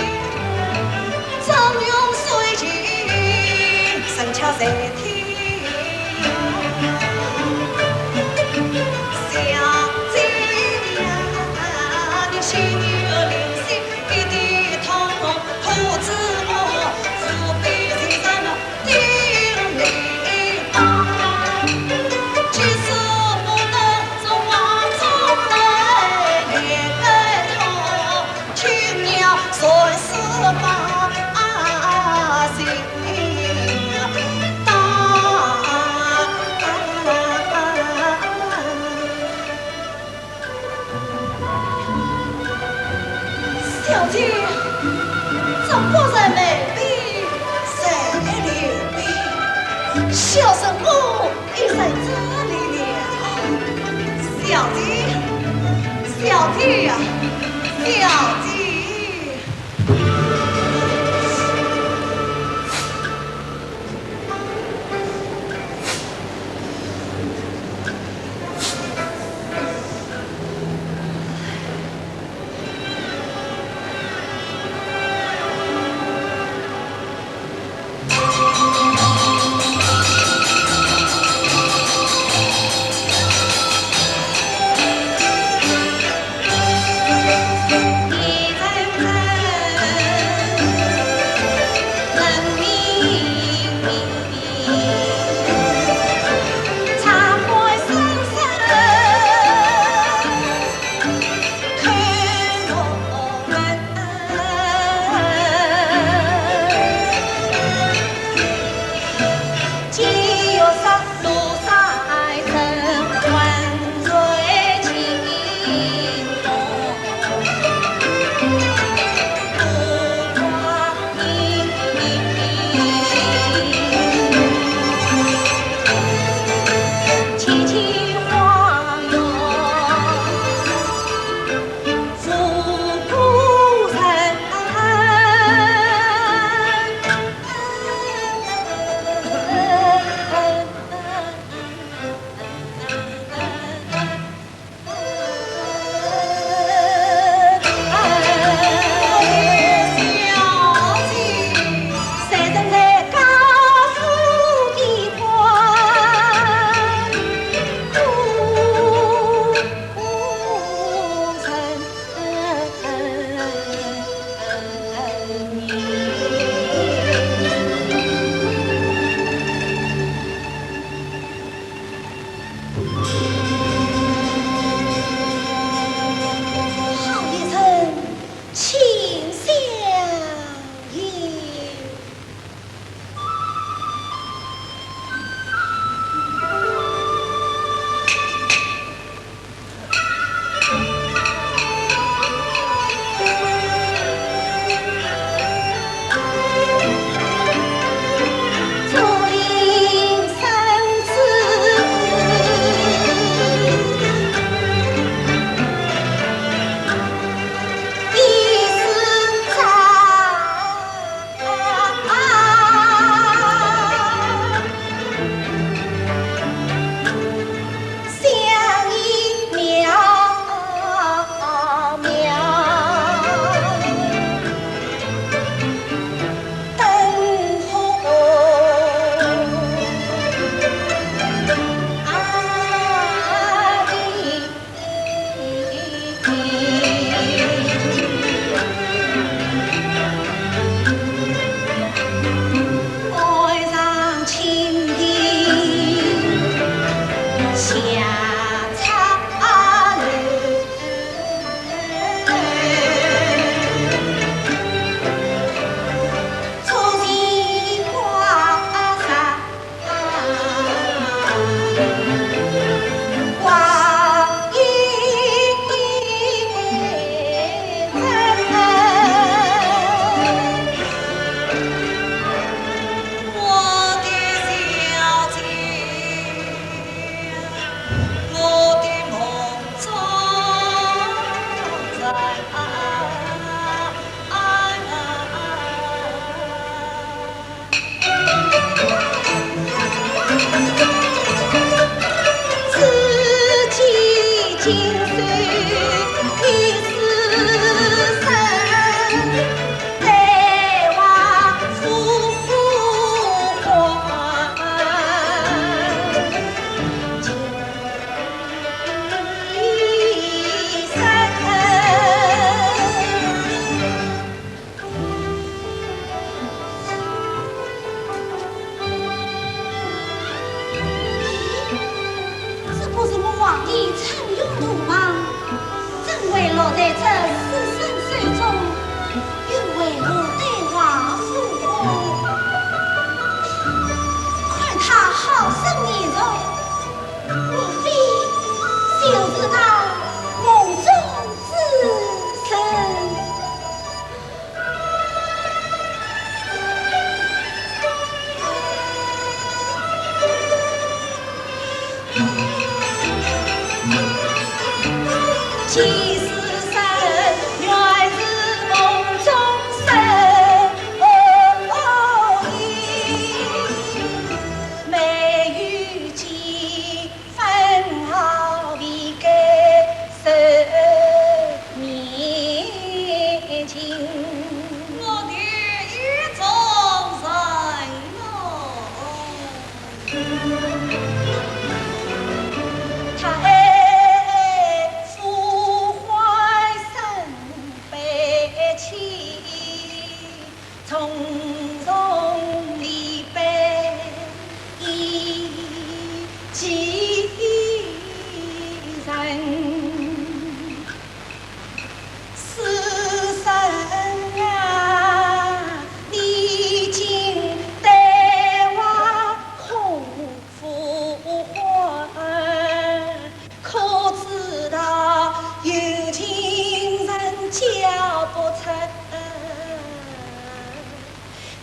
怎用水晶神巧在天。 小姐呀，你心有灵犀一点通，可知我自比情深定你吧。即使不能从花中来，也该同 青鸟算是把心当。小姐，这不在眉笔，在流笔，小生我 已在这里了。小姐，小姐呀，小姐。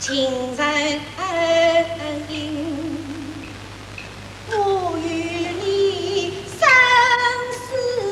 情人，我与你生死。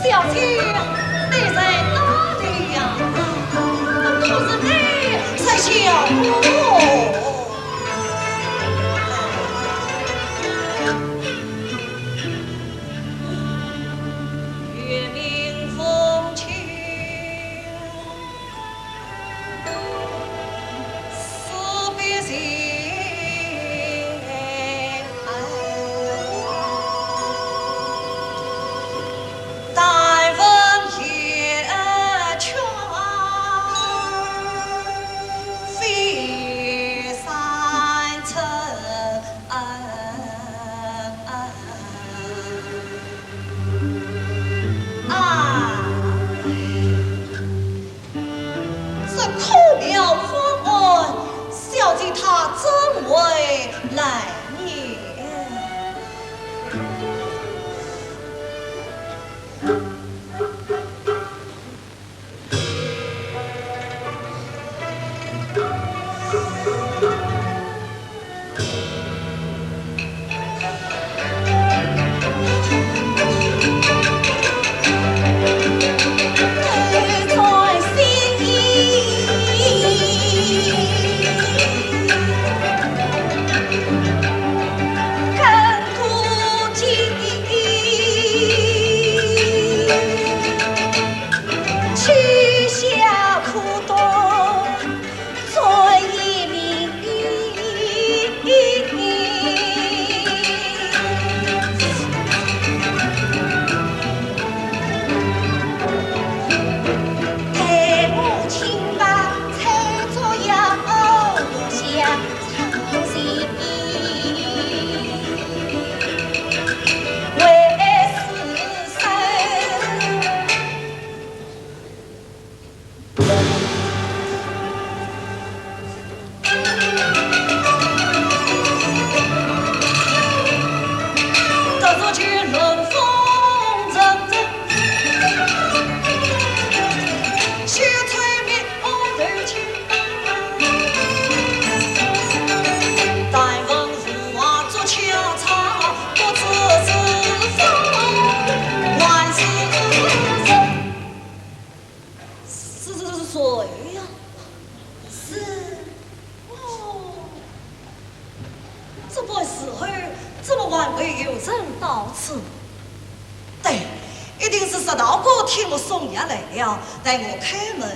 小姐，你在哪里呀？可是你在想我？月明风清。 这破庙荒案，小姐她怎会来呢？谁呀？是我。这般时候，怎么还会有人到此？对，一定是石道姑听我送药来了，待我开门。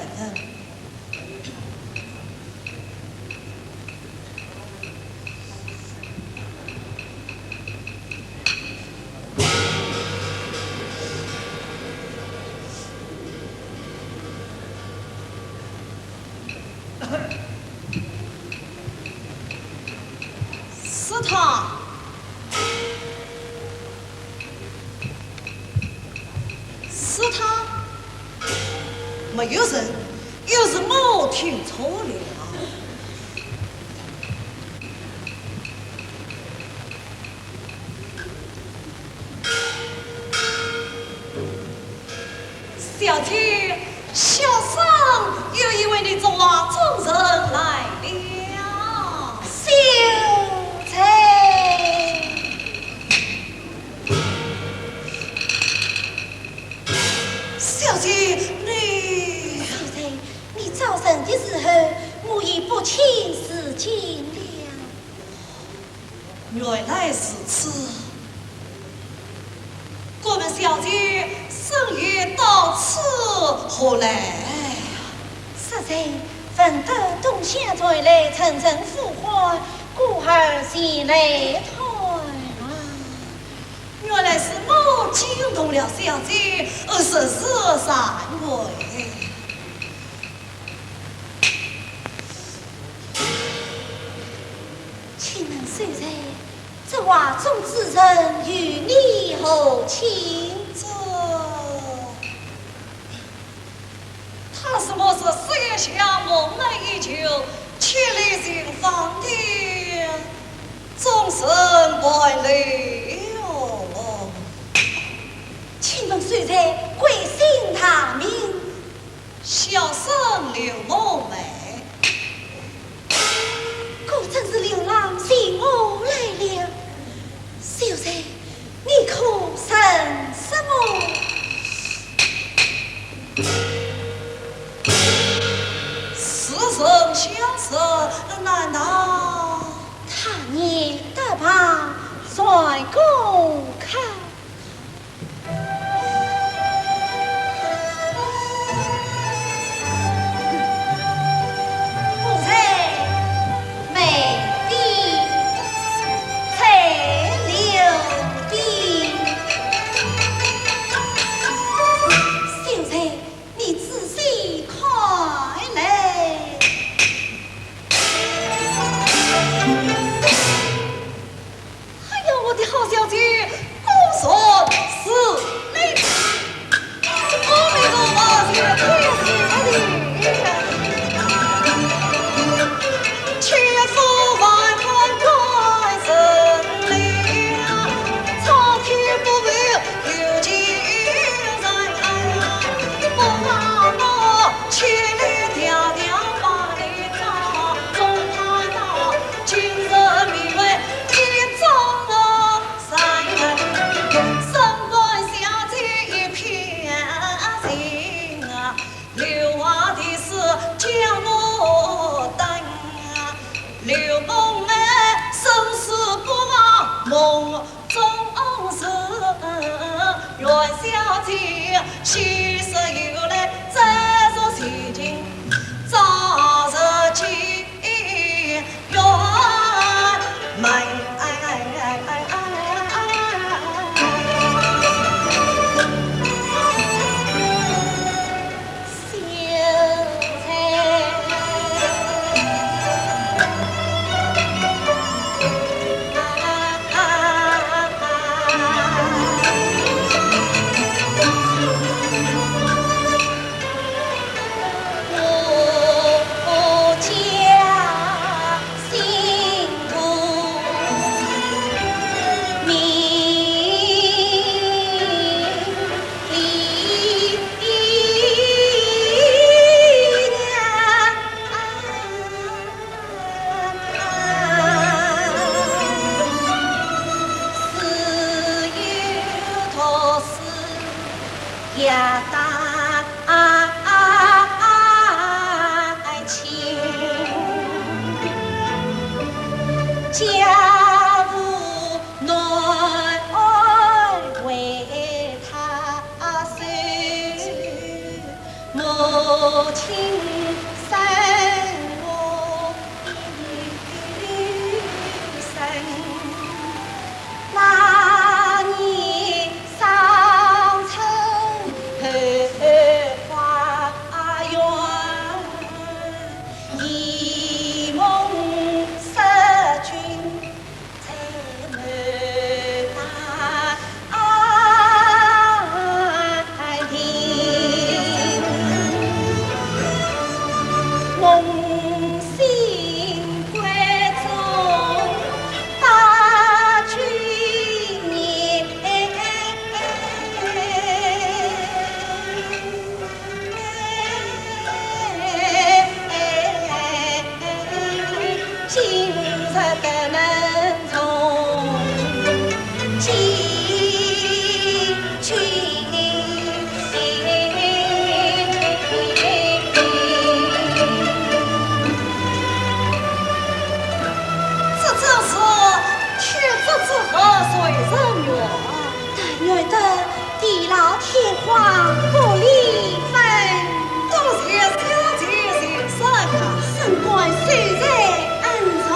是他，是他，没有人，又是我听错了。 小姐，小生有意为你做画中人来了。秀才。小姐，你……秀才，你找人的时候，我已不请自见了。 原来如此。敢问小姐，深夜到此何来？实在闻得东乡传来阵阵呼唤，故而前来探望。原来是我惊动了小姐，呃，实是惭愧。 请问秀才，这画中之人与你何亲？这……他是我日夜相望已久，千里寻访的终身伴侣哟。请问秀才，贵姓大名？ 小生柳梦梅。果真是柳郎寻我来了。秀才，你可认识我？似曾相识，难道……他年达八，才高考。 秀才，你仔细看来。 哎呀，我的好小姐，果然是你！阿弥陀佛，谢天谢地，千呼万唤感人灵，苍天不负有情人，不怕我千里迢迢把你找，总盼到 今日面会一种人，身伴小姐一片情啊，柳花的事叫我等啊，柳梦梅生死不忘梦中人，愿小姐喜事有来，再续前情早日见。这正是天作之合，谁人愿？但愿得 地老天荒，各离分。多谢小姐情深啊。深感受在恩重。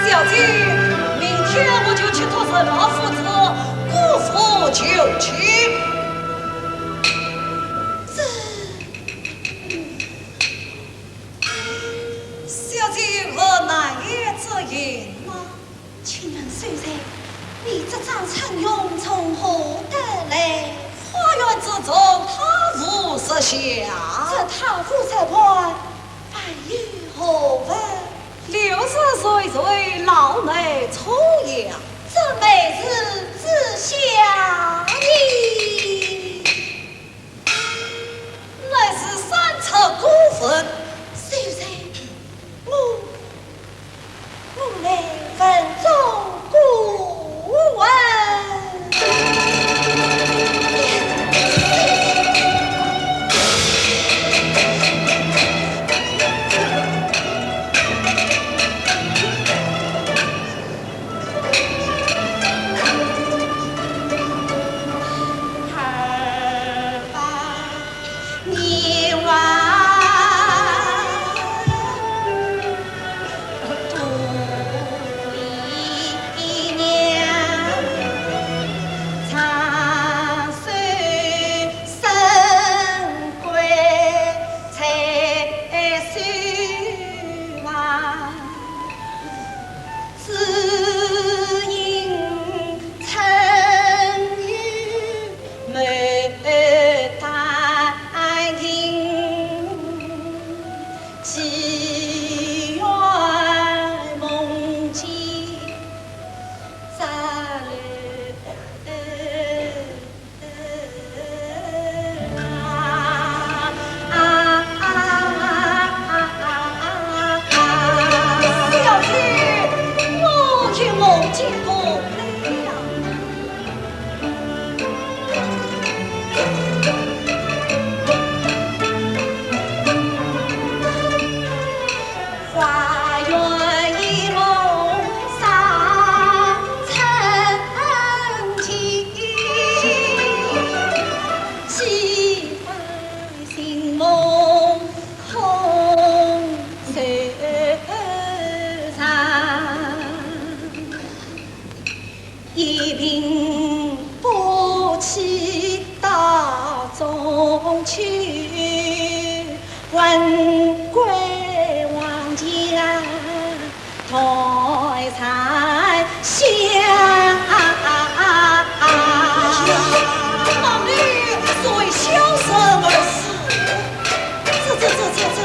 小姐，明天我就去托人老夫子过府求情。这 小姐有何难言之隐吗？请问秀才，你这张陈荣从何得来？花园之中，他无设下。这桃符石盘，还有何物？六十岁岁老内初阳。这美字之下呢？ 乃是三尺古文。秀才，我，我来问中古文。小姐，我也梦见过了。 花园一梦上曾经，几番寻梦空愁肠。 一病不起到中秋，魂归王家台山下。哪里随小生而死？这，这，这，这，这。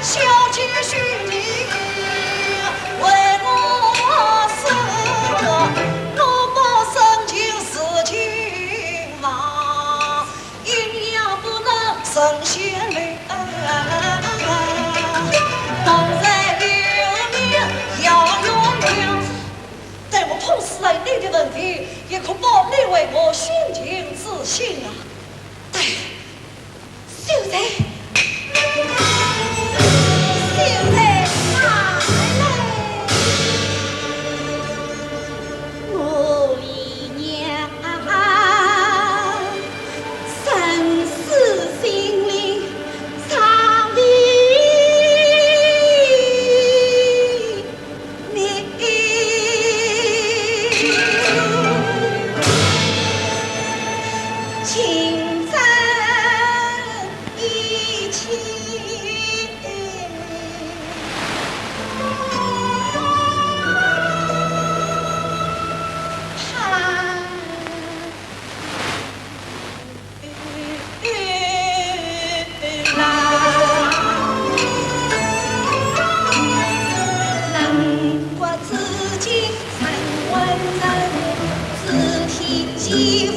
小姐许你为我死，我不生情死情亡，阴阳不能神仙灵，同在流年要永远。待我痛死在你的坟地，也可报你为我殉情之心啊！哎。只要你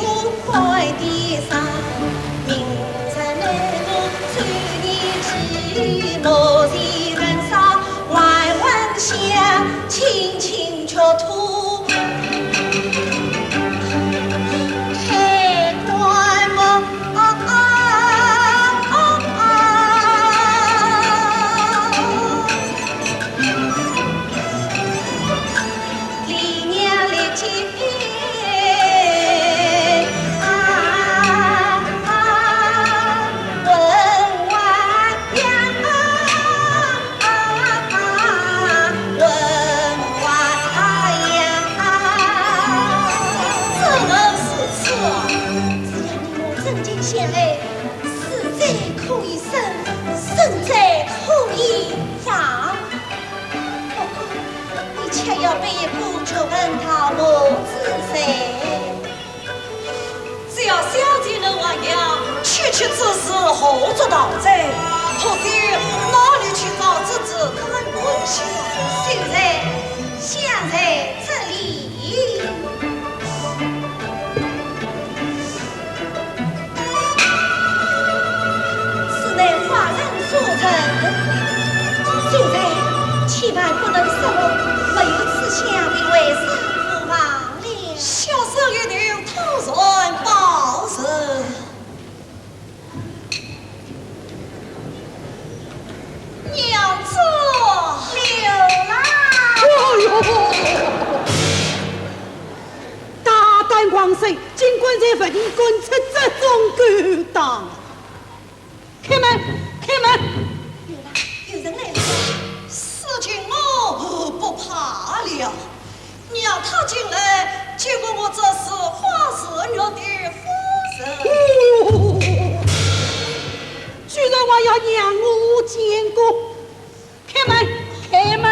我真情相爱，是罪可以伸，是罪可以放。不过，你却要背一个绝人头目之罪。 只要小姐能还阳，区区之事何足道哉？可惜哪里去找之子甘文秀？秀才，想在这里。此乃花人所赠。秀才，千万不能说我没有此想的为生父望 小生一定坦然保证。娘子。刘郎。哎呦，大胆狂贼，竟敢在文官出这种勾当！ 开门，开门！有人，有人来了。事情我不怕了，让他进来，结果我这是花氏玉的夫人。哎呦，居然还要让我见过！ 开门，开门！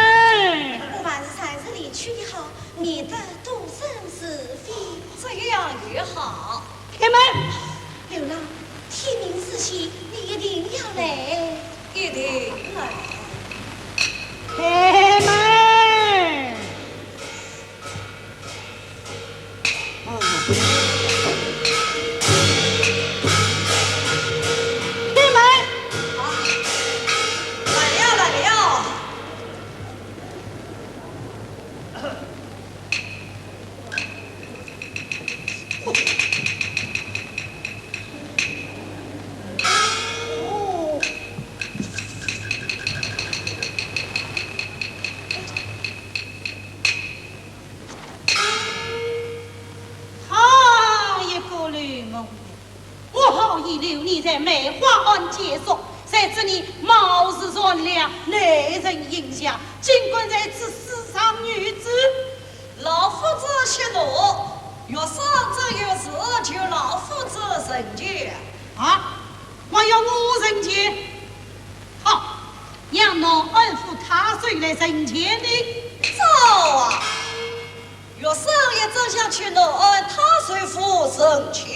我还是暂时离去的好，免得多生是非。这样也好。开门！刘郎，天明之前，你一定要来。一定来。开门！ 开门！啊，来了，来了。哦。 好一个刘梦圆，我好意留你在梅花庵借宿，谁知你貌似善良，耐人寻香，竟敢在此私藏女子。老夫子息怒，学生只有事求老夫子成全。啊，还要我成全？好， 让南安府太守来成全你。走啊！学生也正想去南安太守府成亲。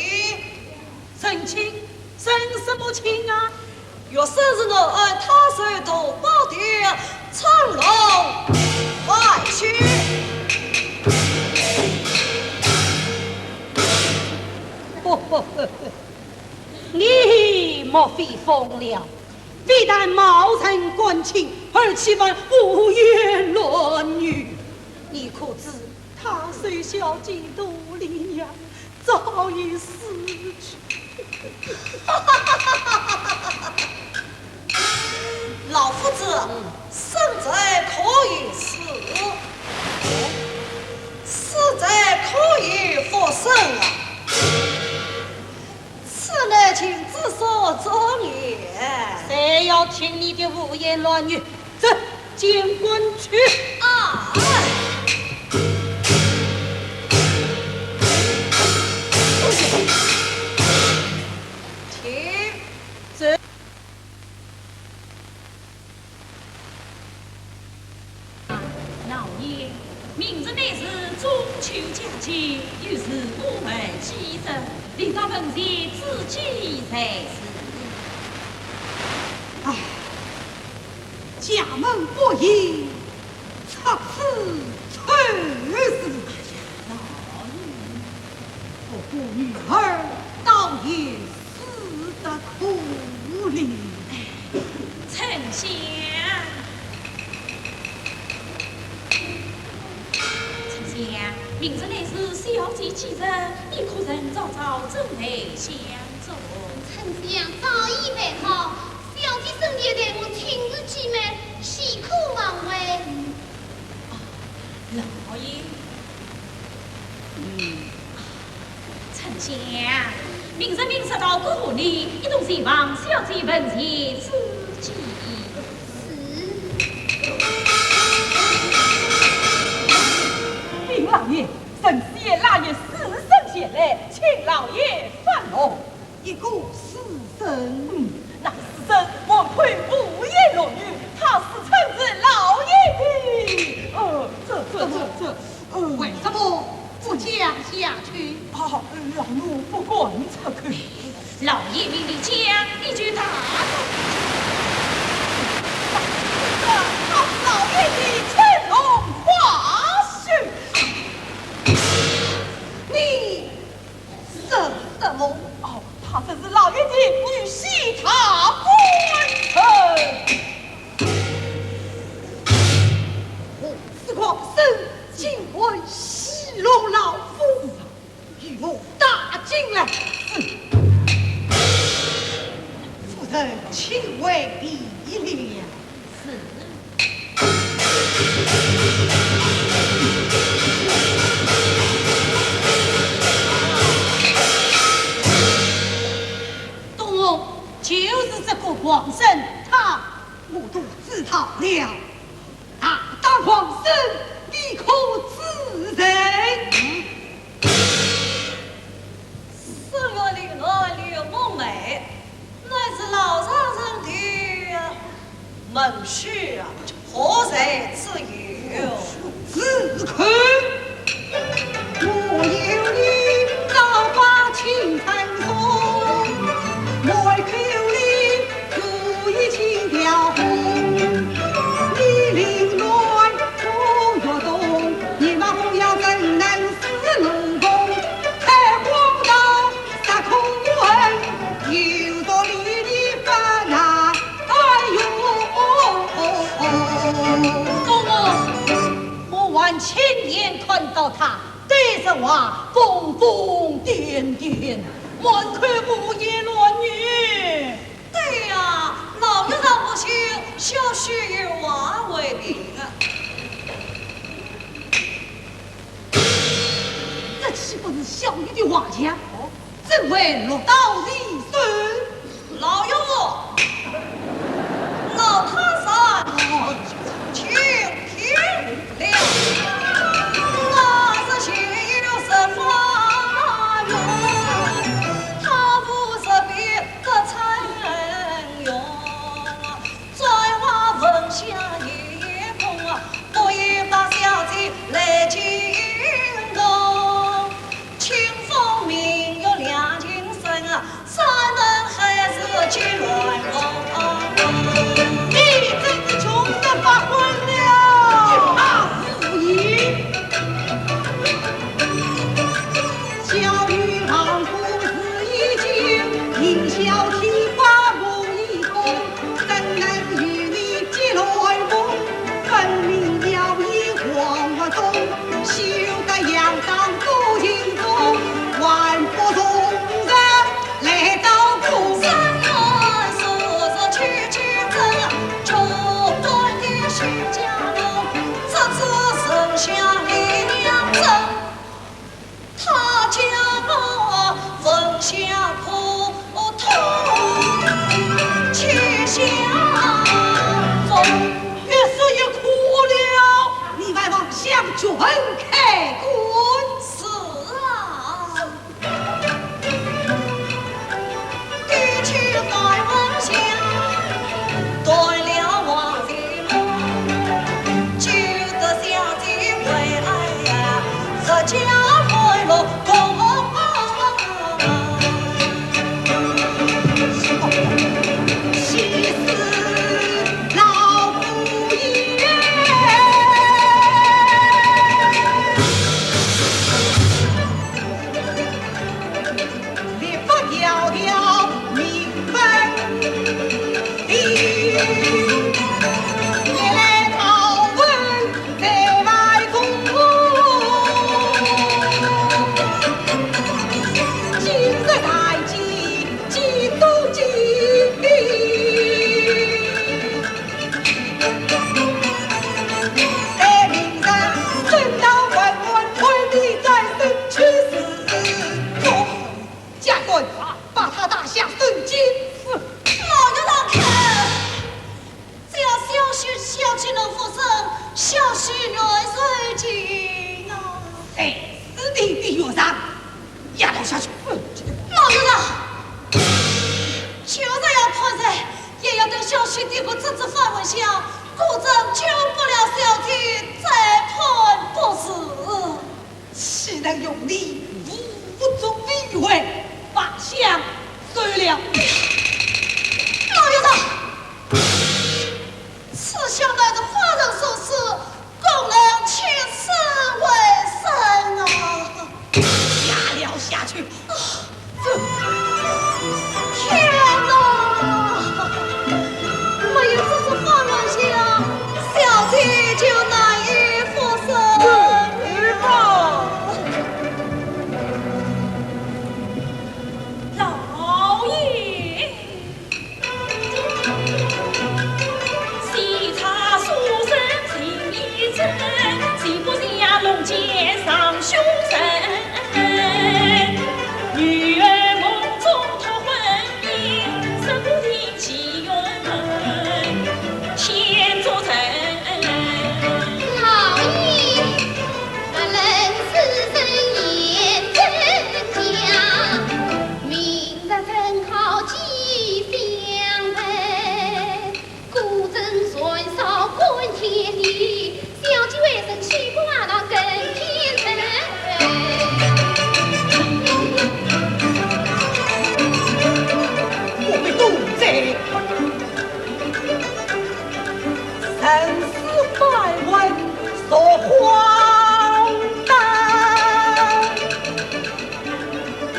成亲？成什么亲啊？学生是南安太守同保的乘龙快婿。你莫非疯了？ 非但冒认官亲，而且还胡言乱语。你可知太守小姐独立呀，早已死去。老夫子，生者可以死，死者可以复生啊。 此乃情之所钟也。谁要听你的胡言乱语？走，见官去。啊！请。走。 老爷，明日乃是中秋佳节，又是我们忌日，理当门前祭祭才是。唉，家门不幸，出此丑事。哎呀，老爷。哦，我女儿倒也死得可怜。哎，丞相，丞相，明日乃是小姐忌日，你可曾早早准备相助？丞相早已备好，小姐身边待我亲如姐妹，岂可忘怀？ 老爷。嗯。丞相，明日明日到各府里，一同前往小姐坟前祭祭。是。禀老爷，沈师爷拉爷私奔前来，请老爷放路。 一个私奔。嗯，那个私奔，满口胡言乱语，他是趁着老爷的，呃，这，这，这，这，呃，为什么不讲下去？啊，老奴不敢出口。老爷命你讲，你就大胆。他是老爷的乘龙花婿。你 说什么？哦，她正是老爷的女婿大官人。我是王生，竟敢戏弄老夫，与我打进来。是。夫人，请回避了。 是。东翁，就是这个王生，他我都知道了。大胆王生，你可知人？嗯。 四月里我刘梦梅，乃是老丈人的门婿啊，何罪之有？住口！我有你老爸亲生兄，我口里 故意起条风，你凌乱我越动，你骂我要怎能是龙凤？开荒道杀空门，有道理你不难。哎呦！东翁，我还亲眼看到他对着我疯疯癫癫，满口胡言乱语。 对呀，老爷若不信，小婿有话为凭啊。这岂不是小女的画像？哦，怎会落到你手？老爷，老太师，请听了。那日前有十八月，他无十八 个曾用，再话问下一封，不言把小姐来进宫。清风明月两情深，山门小婿愿受尽啊。哎，是你的岳丈，丫头下去。老岳丈，就算要判人，也要等小婿爹个侄子方文香，果真救不了小姐，再判不是。岂能容你无中无悔，把香收了。老岳丈， 此香乃是花人所赐，供人起死回生啊！压了下去。啊，这，天哪！没有这只花元香，小姐就难以复生了。老爷。 老爷，不论世人言怎讲，明日正好吉祥日，古镇传烧观天地，小姐回城西瓜那更添人。我们都在 生死百问说荒诞，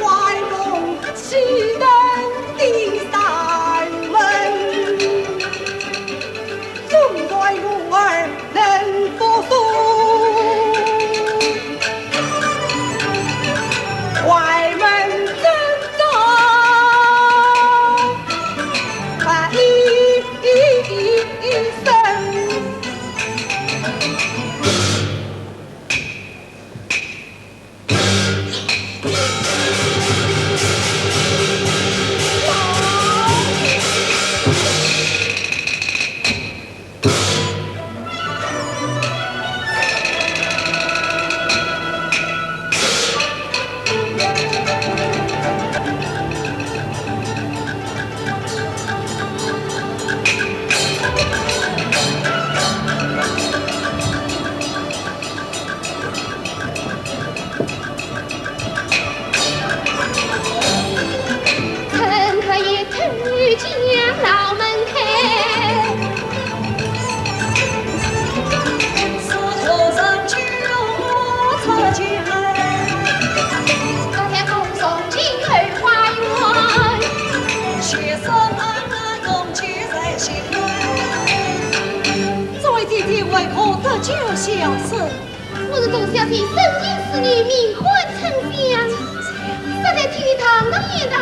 玩弄痴人的山门，总算我儿能复苏，怀门正中。 乘客也推将牢门开，此刻人就我出京来，大家共送进后花园，且身安然共聚在席内。这位姐姐为何得救小生？ 我是董小姐深情思女，名唤春香。实在听你堂堂言道，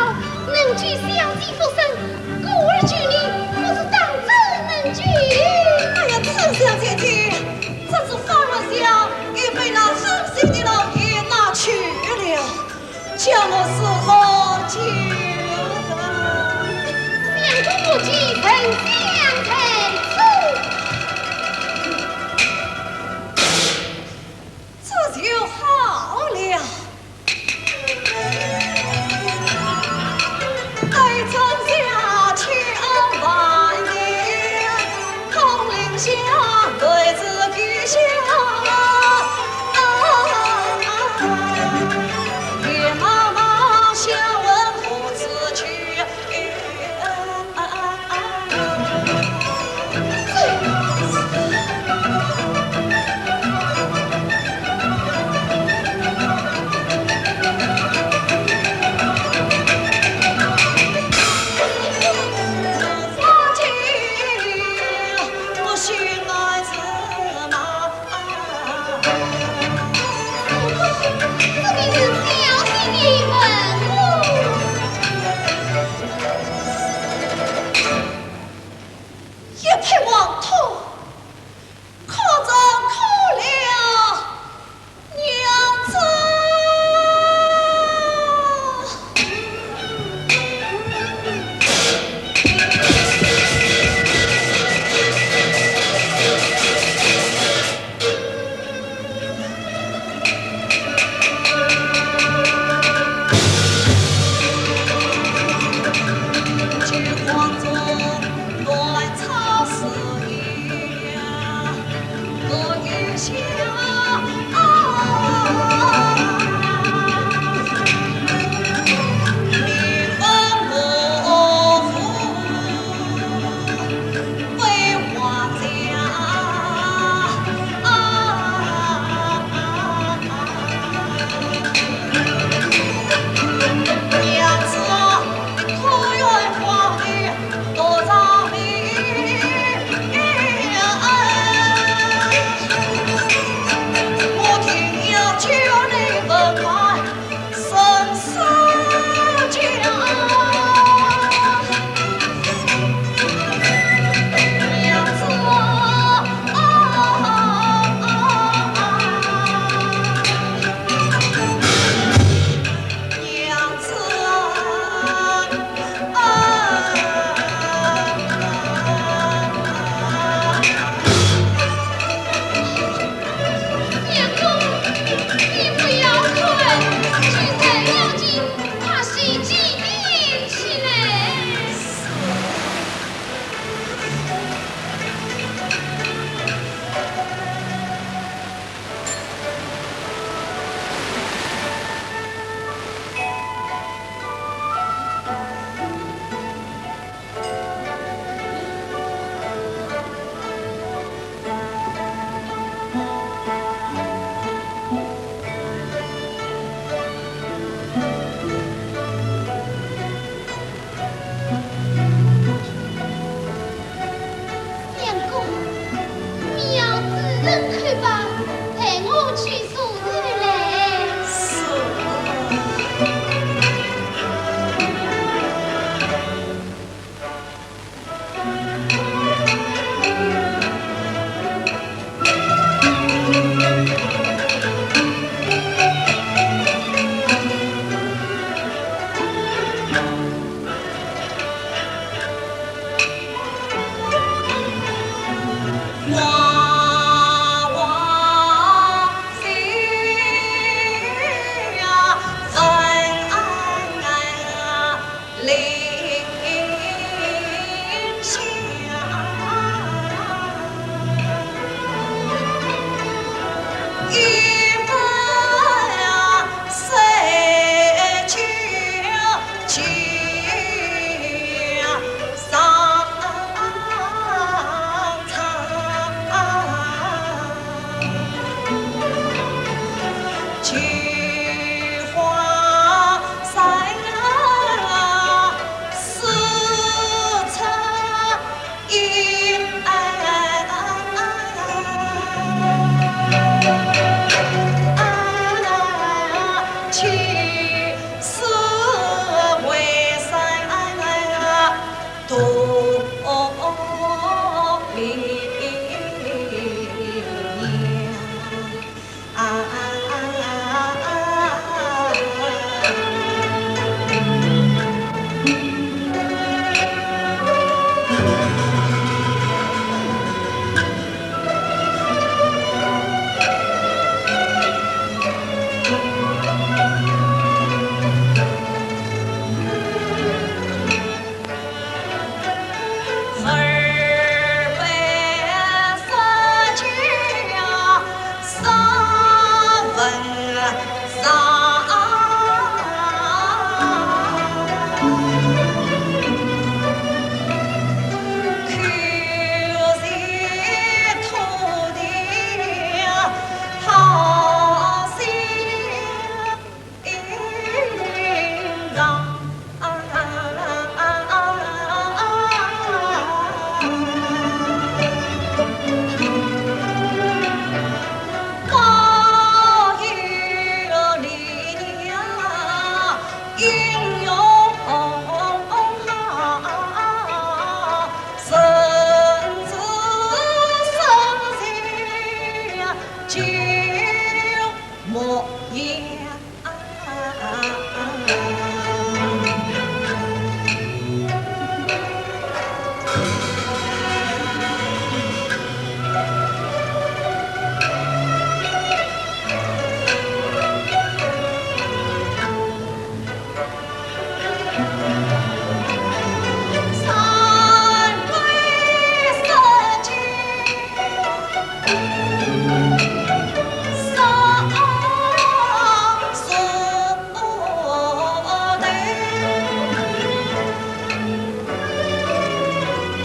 能救小姐复生，故而救你，不知当真能救。哎呀，春香姐姐，这只花元香已被那狠心的老爷拿去了，叫我如何救啊？相公不救，沉香在此。 这就好了。待春香千万年，空留香对子故乡。夜茫茫，笑问何处去。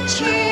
去